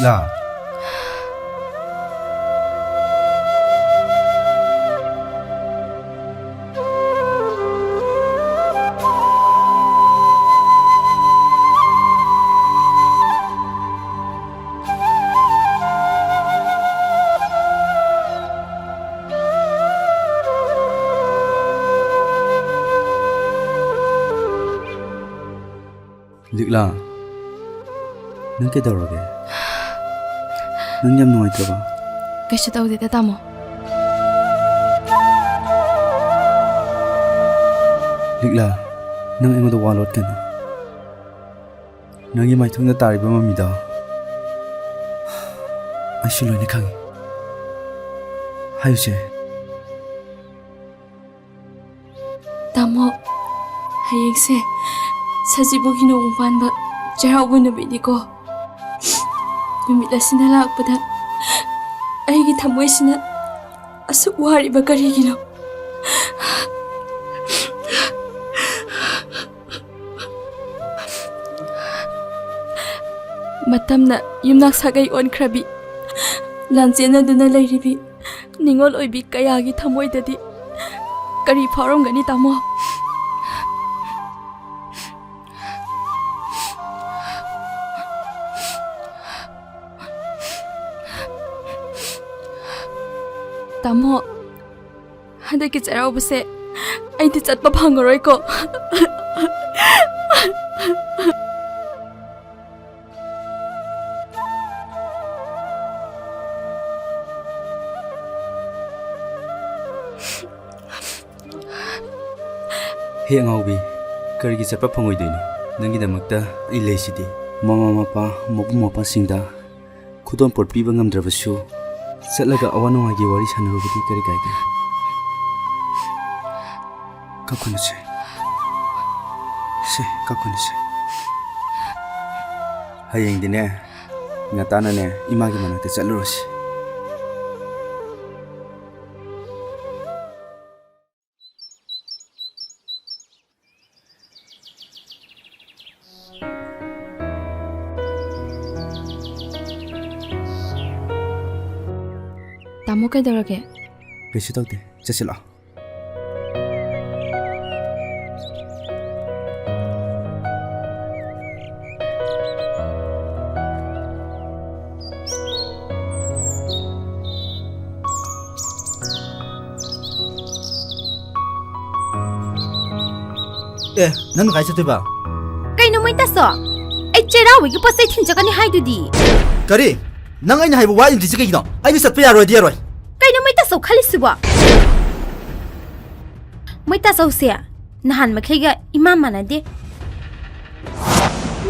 ꯂꯥ꯫ ꯂꯤꯛꯂꯥ, ꯅꯪ ꯀꯩꯗꯧꯔꯒꯦ? ꯅꯪ ꯌꯥꯝ ꯅꯨꯡꯉꯥꯏꯇ꯭ꯔꯕ? ꯀꯩꯁꯨ ꯇꯧꯗꯦꯗ, ꯇꯥꯃꯣ꯫ ꯂꯤꯛꯂꯥ, ꯅꯪ ꯑꯩꯉꯣꯟꯗ ꯋꯥ ꯂꯣꯠꯀꯅꯨ꯫ ꯅꯪꯒꯤ ꯃꯥꯏꯊꯣꯡꯗ ꯇꯥꯔꯤꯕ ꯃꯃꯤꯗꯣ ꯑꯩꯁꯨ ꯂꯣꯏꯅ ꯈꯪꯉꯤ꯫ ꯍꯥꯏꯌꯨꯁꯦ꯫ ꯇꯥꯃꯣ, ꯍꯌꯦꯡꯁꯦ ꯁꯖꯤꯕꯨꯒꯤ ꯅꯣꯡꯃ ꯄꯥꯟꯕ ꯆꯩꯔꯥꯎꯕ ꯅꯨꯃꯤꯠꯅꯤꯀꯣ꯫ ꯅꯨꯃꯤꯠ ꯑꯁꯤꯅ ꯂꯥꯛꯄꯗ ꯑꯩꯒꯤ ꯊꯃꯣꯏꯁꯤꯅ ꯑꯁꯨꯛ ꯋꯥꯔꯤꯕ ꯀꯔꯤꯒꯤꯅꯣ? ꯃꯇꯝꯅ ꯌꯨꯝꯅꯥꯛ ꯁꯥꯒꯩ ꯑꯣꯟꯈ꯭ꯔꯕꯤ, ꯂꯥꯟꯖꯦꯟꯅꯗꯨꯅ ꯂꯩꯔꯤꯕꯤ ꯅꯤꯉꯣꯜ ꯑꯣꯏꯕꯤ ꯀꯌꯥꯒꯤ ꯊꯃꯣꯏꯗꯗꯤ ꯀꯔꯤ ꯐꯥꯎꯔꯝꯒꯅꯤ, ꯇꯥꯃꯣ? ꯇꯥꯃꯣ, ꯍꯟꯗꯛꯀꯤ ꯆꯩꯔꯥꯎꯕꯁꯦ ꯑꯩꯗꯤ ꯆꯠꯄ ꯐꯪꯉꯔꯣꯏꯀꯣ꯫ ꯍꯦ ꯑꯉꯥꯎꯕꯤ, ꯀꯔꯤꯒꯤ ꯆꯠꯄ ꯐꯪꯉꯣꯏꯗꯣꯏꯅꯣ? ꯅꯪꯒꯤꯗꯃꯛꯇ ꯑꯩ ꯂꯩꯁꯤꯗꯤ꯫ ꯃꯃꯥ ꯃꯄꯥ, ꯃꯕꯨꯡ ꯃꯧꯄ꯭ꯋꯥꯁꯤꯡꯗ ꯈꯨꯗꯣꯜꯄꯣꯠ ꯄꯤꯕ ꯉꯝꯗ꯭ꯔꯕꯁꯨ, ꯆꯠꯂꯒ ꯑꯋꯥ ꯅꯨꯡꯉꯥꯏꯒꯤ ꯋꯥꯔꯤ ꯁꯥꯟꯅꯔꯨꯕꯗꯤ ꯀꯔꯤ ꯀꯥꯏꯒꯦ? ꯀꯞꯀꯅꯨꯁꯦ꯫ ꯁꯦ, ꯀꯞꯀꯅꯨꯁꯦ꯫ ꯍꯌꯦꯡꯗꯤꯅꯦ, ꯉꯟꯇꯥꯅꯅꯦ, ꯏꯃꯥꯒꯤ ꯃꯅꯥꯛꯇ ꯆꯠꯂꯨꯔꯁꯤ꯫ ꯇꯥꯃꯣ ꯀꯩꯗꯧꯔꯒꯦ? ꯀꯩꯁꯨ ꯇꯧꯗꯦ, ꯆꯠꯁꯤꯜꯂꯛꯑꯣ꯫ ꯑꯦ, ꯅꯪꯅ ꯀꯥꯏ ꯆꯠꯇꯣꯏꯕ? ꯀꯩꯅꯣ ꯃꯣꯏ ꯇꯥꯁꯣ? ꯑꯩ ꯆꯩꯔꯥꯎꯕꯒꯤ ꯄꯣꯠ ꯆꯩ ꯊꯤꯟ ꯆꯠꯀꯅꯤ ꯍꯥꯏꯗꯨꯗꯤ꯫ ꯀꯔꯤ? ꯅꯪ ꯑꯩꯅ ꯍꯥꯏꯕ ꯋꯥ ꯏꯟꯗ꯭ꯔꯤꯁꯦ ꯀꯩꯒꯤꯅꯣ? ꯑꯩꯅ ꯆꯠꯄ ꯌꯥꯔꯣꯏꯗꯤ ꯌꯥꯔꯣꯏ꯫ ꯀꯩꯅꯣ ꯃꯣꯏ ꯇꯥꯁꯧ ꯈꯜꯂꯤꯁꯤꯕꯣ? ꯃꯣꯏ ꯇꯥꯁꯧꯁꯦ ꯅꯍꯥꯟ ꯃꯈꯩꯒ ꯏꯃꯥꯟ ꯃꯥꯟꯅꯗꯦ꯫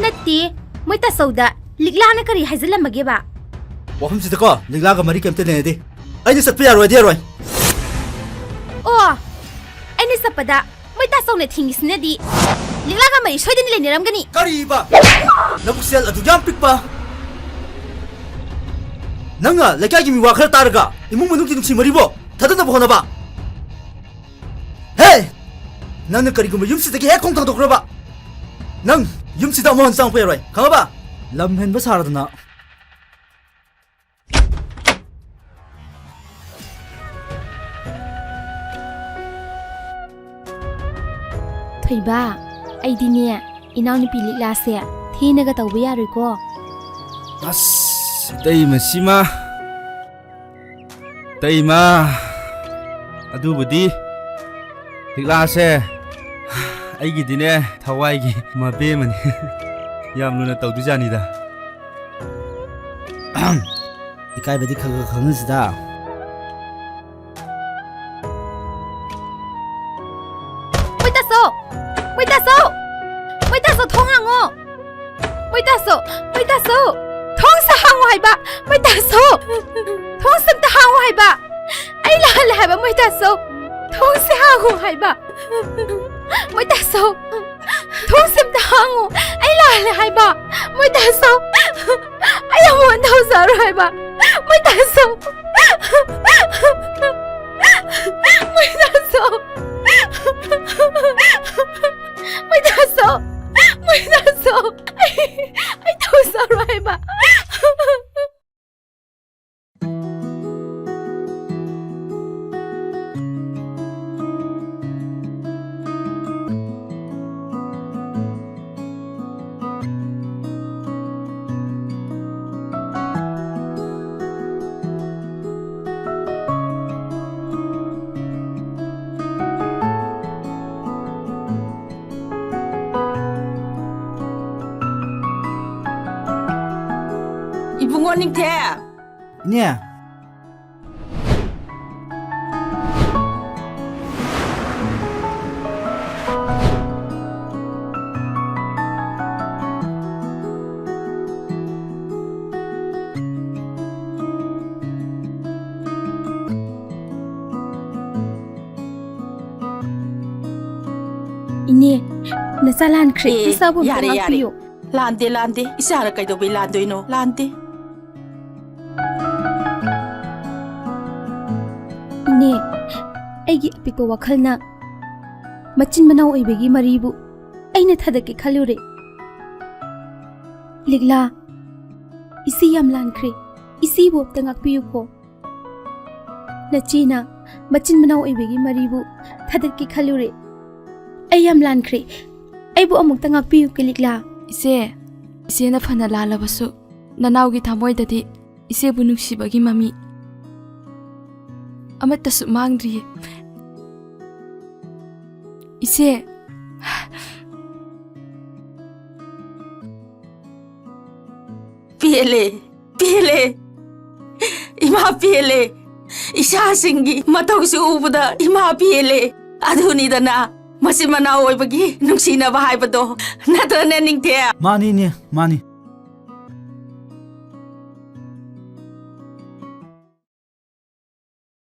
ꯅꯠꯇꯦ, ꯃꯣꯏ ꯇꯥꯁꯧꯗ ꯂꯤꯛꯂꯥꯅ ꯀꯔꯤ ꯍꯥꯏꯖꯤꯜꯂꯝꯃꯒꯦꯕ? ꯋꯥꯐꯝꯁꯤꯗꯀꯣ ꯂꯤꯛꯂꯥꯒ ꯃꯔꯤ ꯀꯩꯝꯇ ꯂꯩꯅꯗꯦ꯫ ꯑꯩꯅ ꯆꯠꯄ ꯌꯥꯔꯣꯏꯗꯤ ꯌꯥꯔꯣꯏ꯫ ꯑꯣ, ꯑꯩꯅ ꯆꯠꯄꯗ ꯃꯣꯏ ꯇꯥꯆꯧꯅ ꯊꯤꯡꯉꯤꯁꯤꯅꯗꯤ ꯂꯤꯛꯂꯥꯒ ꯃꯔꯤ ꯁꯣꯏꯗꯅ ꯂꯩꯅꯔꯝꯒꯅꯤ꯫ ꯀꯔꯤꯕ? ꯅꯕꯨꯛꯆꯦꯜ ꯑꯗꯨꯛ ꯌꯥꯝ ꯄꯤꯛꯄ? ꯅꯪꯅ ꯂꯩꯀꯥꯏꯒꯤ ꯃꯤꯋꯥ ꯈꯔ ꯇꯥꯔꯒ ꯏꯃꯨꯡ ꯃꯅꯨꯡꯒꯤ ꯅꯨꯡꯁꯤ ꯃꯔꯤꯕꯣ ꯊꯥꯗꯅꯕ ꯍꯣꯠꯅꯕ? ꯍꯦ! ꯅꯪꯅ ꯀꯔꯤꯒꯨꯝꯕ ꯌꯨꯝꯁꯤꯗꯒꯤ ꯍꯦꯛ ꯈꯣꯡ ꯊꯥꯡꯗꯣꯛꯈ꯭ꯔꯕ, ꯅꯪ ꯌꯨꯝꯁꯤꯗ ꯑꯃꯨꯛ ꯍꯟꯅ ꯆꯪꯉꯛꯄ ꯌꯥꯔꯣꯏ, ꯈꯪꯉꯕ? ꯂꯝ ꯍꯦꯟꯕ ꯁꯥꯔꯗꯅ꯫ ꯊꯣꯏꯕ, ꯑꯩꯗꯤꯅꯦ, ꯏꯅꯥꯎꯅꯨꯄꯤ ꯂꯤꯛꯂꯥꯁꯦ ꯊꯤꯅꯒ ꯇꯧꯕ ꯌꯥꯔꯣꯏꯀꯣ꯫ ꯑꯁ, ꯏꯇꯩꯃ ꯁꯤꯃ꯫ ꯏꯇꯩꯃ, ꯑꯗꯨꯕꯨꯗꯤ ꯂꯤꯛꯂꯥꯁꯦ ꯑꯩꯒꯤꯗꯤꯅꯦ, ꯊꯋꯥꯏꯒꯤ ꯃꯕꯦꯝꯃꯅꯤ꯫ ꯌꯥꯝ ꯂꯨꯅ ꯇꯧꯗꯣꯏꯖꯥꯠꯅꯤꯗ꯫ ꯏꯀꯥꯏꯕꯗꯤ ꯈꯔ ꯈꯔ ꯈꯪꯍꯟꯁꯤꯗ꯫ ꯃꯣꯏꯇꯥꯁꯣ! ꯃꯣꯏꯇꯥꯁꯣ! ꯃꯣꯏꯇꯥꯁꯣ, ꯊꯣꯡ ꯍꯥꯡꯉꯣ! ꯃꯣꯏꯇꯥꯁꯣ! ꯃꯣꯏꯇꯥꯁꯣ! ꯊꯣꯡꯁꯦ ꯍꯥꯡꯉꯣ ꯍꯥꯏꯕ! ꯃꯣꯏꯇꯥꯁꯣ! ꯊꯣꯡꯁꯦ ꯑꯝꯇ ꯍꯥꯡꯉꯣ ꯍꯥꯏꯕ! ꯑꯩ ꯂꯥꯜꯂꯦ ꯍꯥꯏꯕ, ꯃꯣꯏꯇꯥꯁꯣ! ꯊꯣꯡꯁꯦ ꯍꯥꯡꯉꯣ ꯍꯥꯏꯕ! ꯃꯣꯏꯇꯥꯁꯣ! ꯊꯣꯡꯁꯦ ꯑꯝꯇ ꯍꯥꯡꯉꯨ! ꯑꯩ ꯂꯥꯜꯂꯦ ꯍꯥꯏꯕ! ꯃꯣꯏꯇꯥꯁꯣ! ꯑꯩ ꯑꯃꯨꯛ ꯍꯟꯅ ꯇꯧꯖꯔꯣꯏ ꯍꯥꯏꯕ! ꯃꯣꯏꯇꯥꯁꯣ! ꯃꯣꯏꯇꯥꯁꯣ! ꯃꯣꯏꯇꯥꯁꯣ! ꯃꯣꯏꯇꯥꯁꯣ! ꯑꯩ, ꯑꯩ ꯇꯧꯖꯔꯣꯏ ꯍꯥꯏꯕ! ꯅꯤꯡꯊꯦꯝ! ꯏꯅꯦ! ꯏꯅꯦ, ꯅꯆꯥ ꯂꯥꯟꯈ꯭ꯔꯦ꯫ ꯑꯦ, ꯅꯆꯥꯕꯨ ꯑꯝꯇ ꯌꯥꯔꯦ, ꯌꯥꯔꯦ꯫ ꯉꯥꯛꯄꯤꯌꯨ꯫ ꯂꯥꯟꯗꯦ, ꯂꯥꯟꯗꯦ꯫ ꯏꯆꯥꯅ ꯀꯩꯗꯧꯕꯩ ꯂꯥꯟꯗꯣꯏꯅꯣ? ꯂꯥꯟꯗꯦ꯫ ꯏꯅꯦ, ꯑꯩꯒꯤ ꯑꯄꯤꯛꯄ ꯋꯥꯈꯜꯅ ꯃꯆꯤꯟ ꯃꯅꯥꯎ ꯑꯣꯏꯕꯒꯤ ꯃꯔꯤꯕꯨ ꯑꯩꯅ ꯊꯥꯗꯠꯀꯦ ꯈꯜꯂꯨꯔꯦ꯫ ꯂꯤꯛꯂꯥ, ꯏꯆꯦ ꯌꯥꯝ ꯂꯥꯟꯈ꯭ꯔꯦ꯫ ꯏꯆꯦꯕꯨ ꯑꯝꯇ ꯉꯥꯛꯄꯤꯌꯨꯀꯣ꯫ ꯅꯆꯦꯅ ꯃꯆꯤꯟ ꯃꯅꯥꯎ ꯑꯣꯏꯕꯒꯤ ꯃꯔꯤꯕꯨ ꯊꯥꯗꯠꯀꯦ ꯈꯜꯂꯨꯔꯦ꯫ ꯑꯩ ꯌꯥꯝ ꯂꯥꯟꯈ꯭ꯔꯦ꯫ ꯑꯩꯕꯨ ꯑꯃꯨꯛꯇ ꯉꯥꯛꯄꯤꯌꯨ, ꯀꯂꯤꯛꯂꯥ꯫ ꯏꯆꯦ, ꯏꯆꯦꯅ ꯐꯅ ꯂꯥꯜꯂꯕꯁꯨ, ꯅꯅꯥꯎꯒꯤ ꯊꯃꯣꯏꯗꯗꯤ ꯏꯆꯦꯕꯨ ꯅꯨꯡꯁꯤꯕꯒꯤ ꯃꯃꯤ ꯑꯃꯠꯇꯁꯨ ꯃꯥꯡꯗ꯭ꯔꯤꯌꯦ꯫ ꯏꯆꯦ꯫ ꯄꯦꯜꯂꯦ, ꯄꯦꯜꯂꯦ꯫ ꯏꯃꯥ ꯄꯦꯜꯂꯦ꯫ ꯏꯆꯥꯁꯤꯡꯒꯤ ꯃꯇꯧꯁꯤ ꯎꯕꯗ ꯏꯃꯥ ꯄꯦꯜꯂꯦ꯫ ꯑꯗꯨꯅꯤꯗꯅ ꯃꯆꯤꯟ ꯃꯅꯥꯎ ꯑꯣꯏꯕꯒꯤ ꯅꯨꯡꯁꯤꯅꯕ ꯍꯥꯏꯕꯗꯣ꯫ ꯅꯠꯇ꯭ꯔꯅꯦ, ꯅꯤꯡꯊꯦꯝ? ꯃꯥꯅꯤꯅꯦ, ꯃꯥꯅꯤ꯫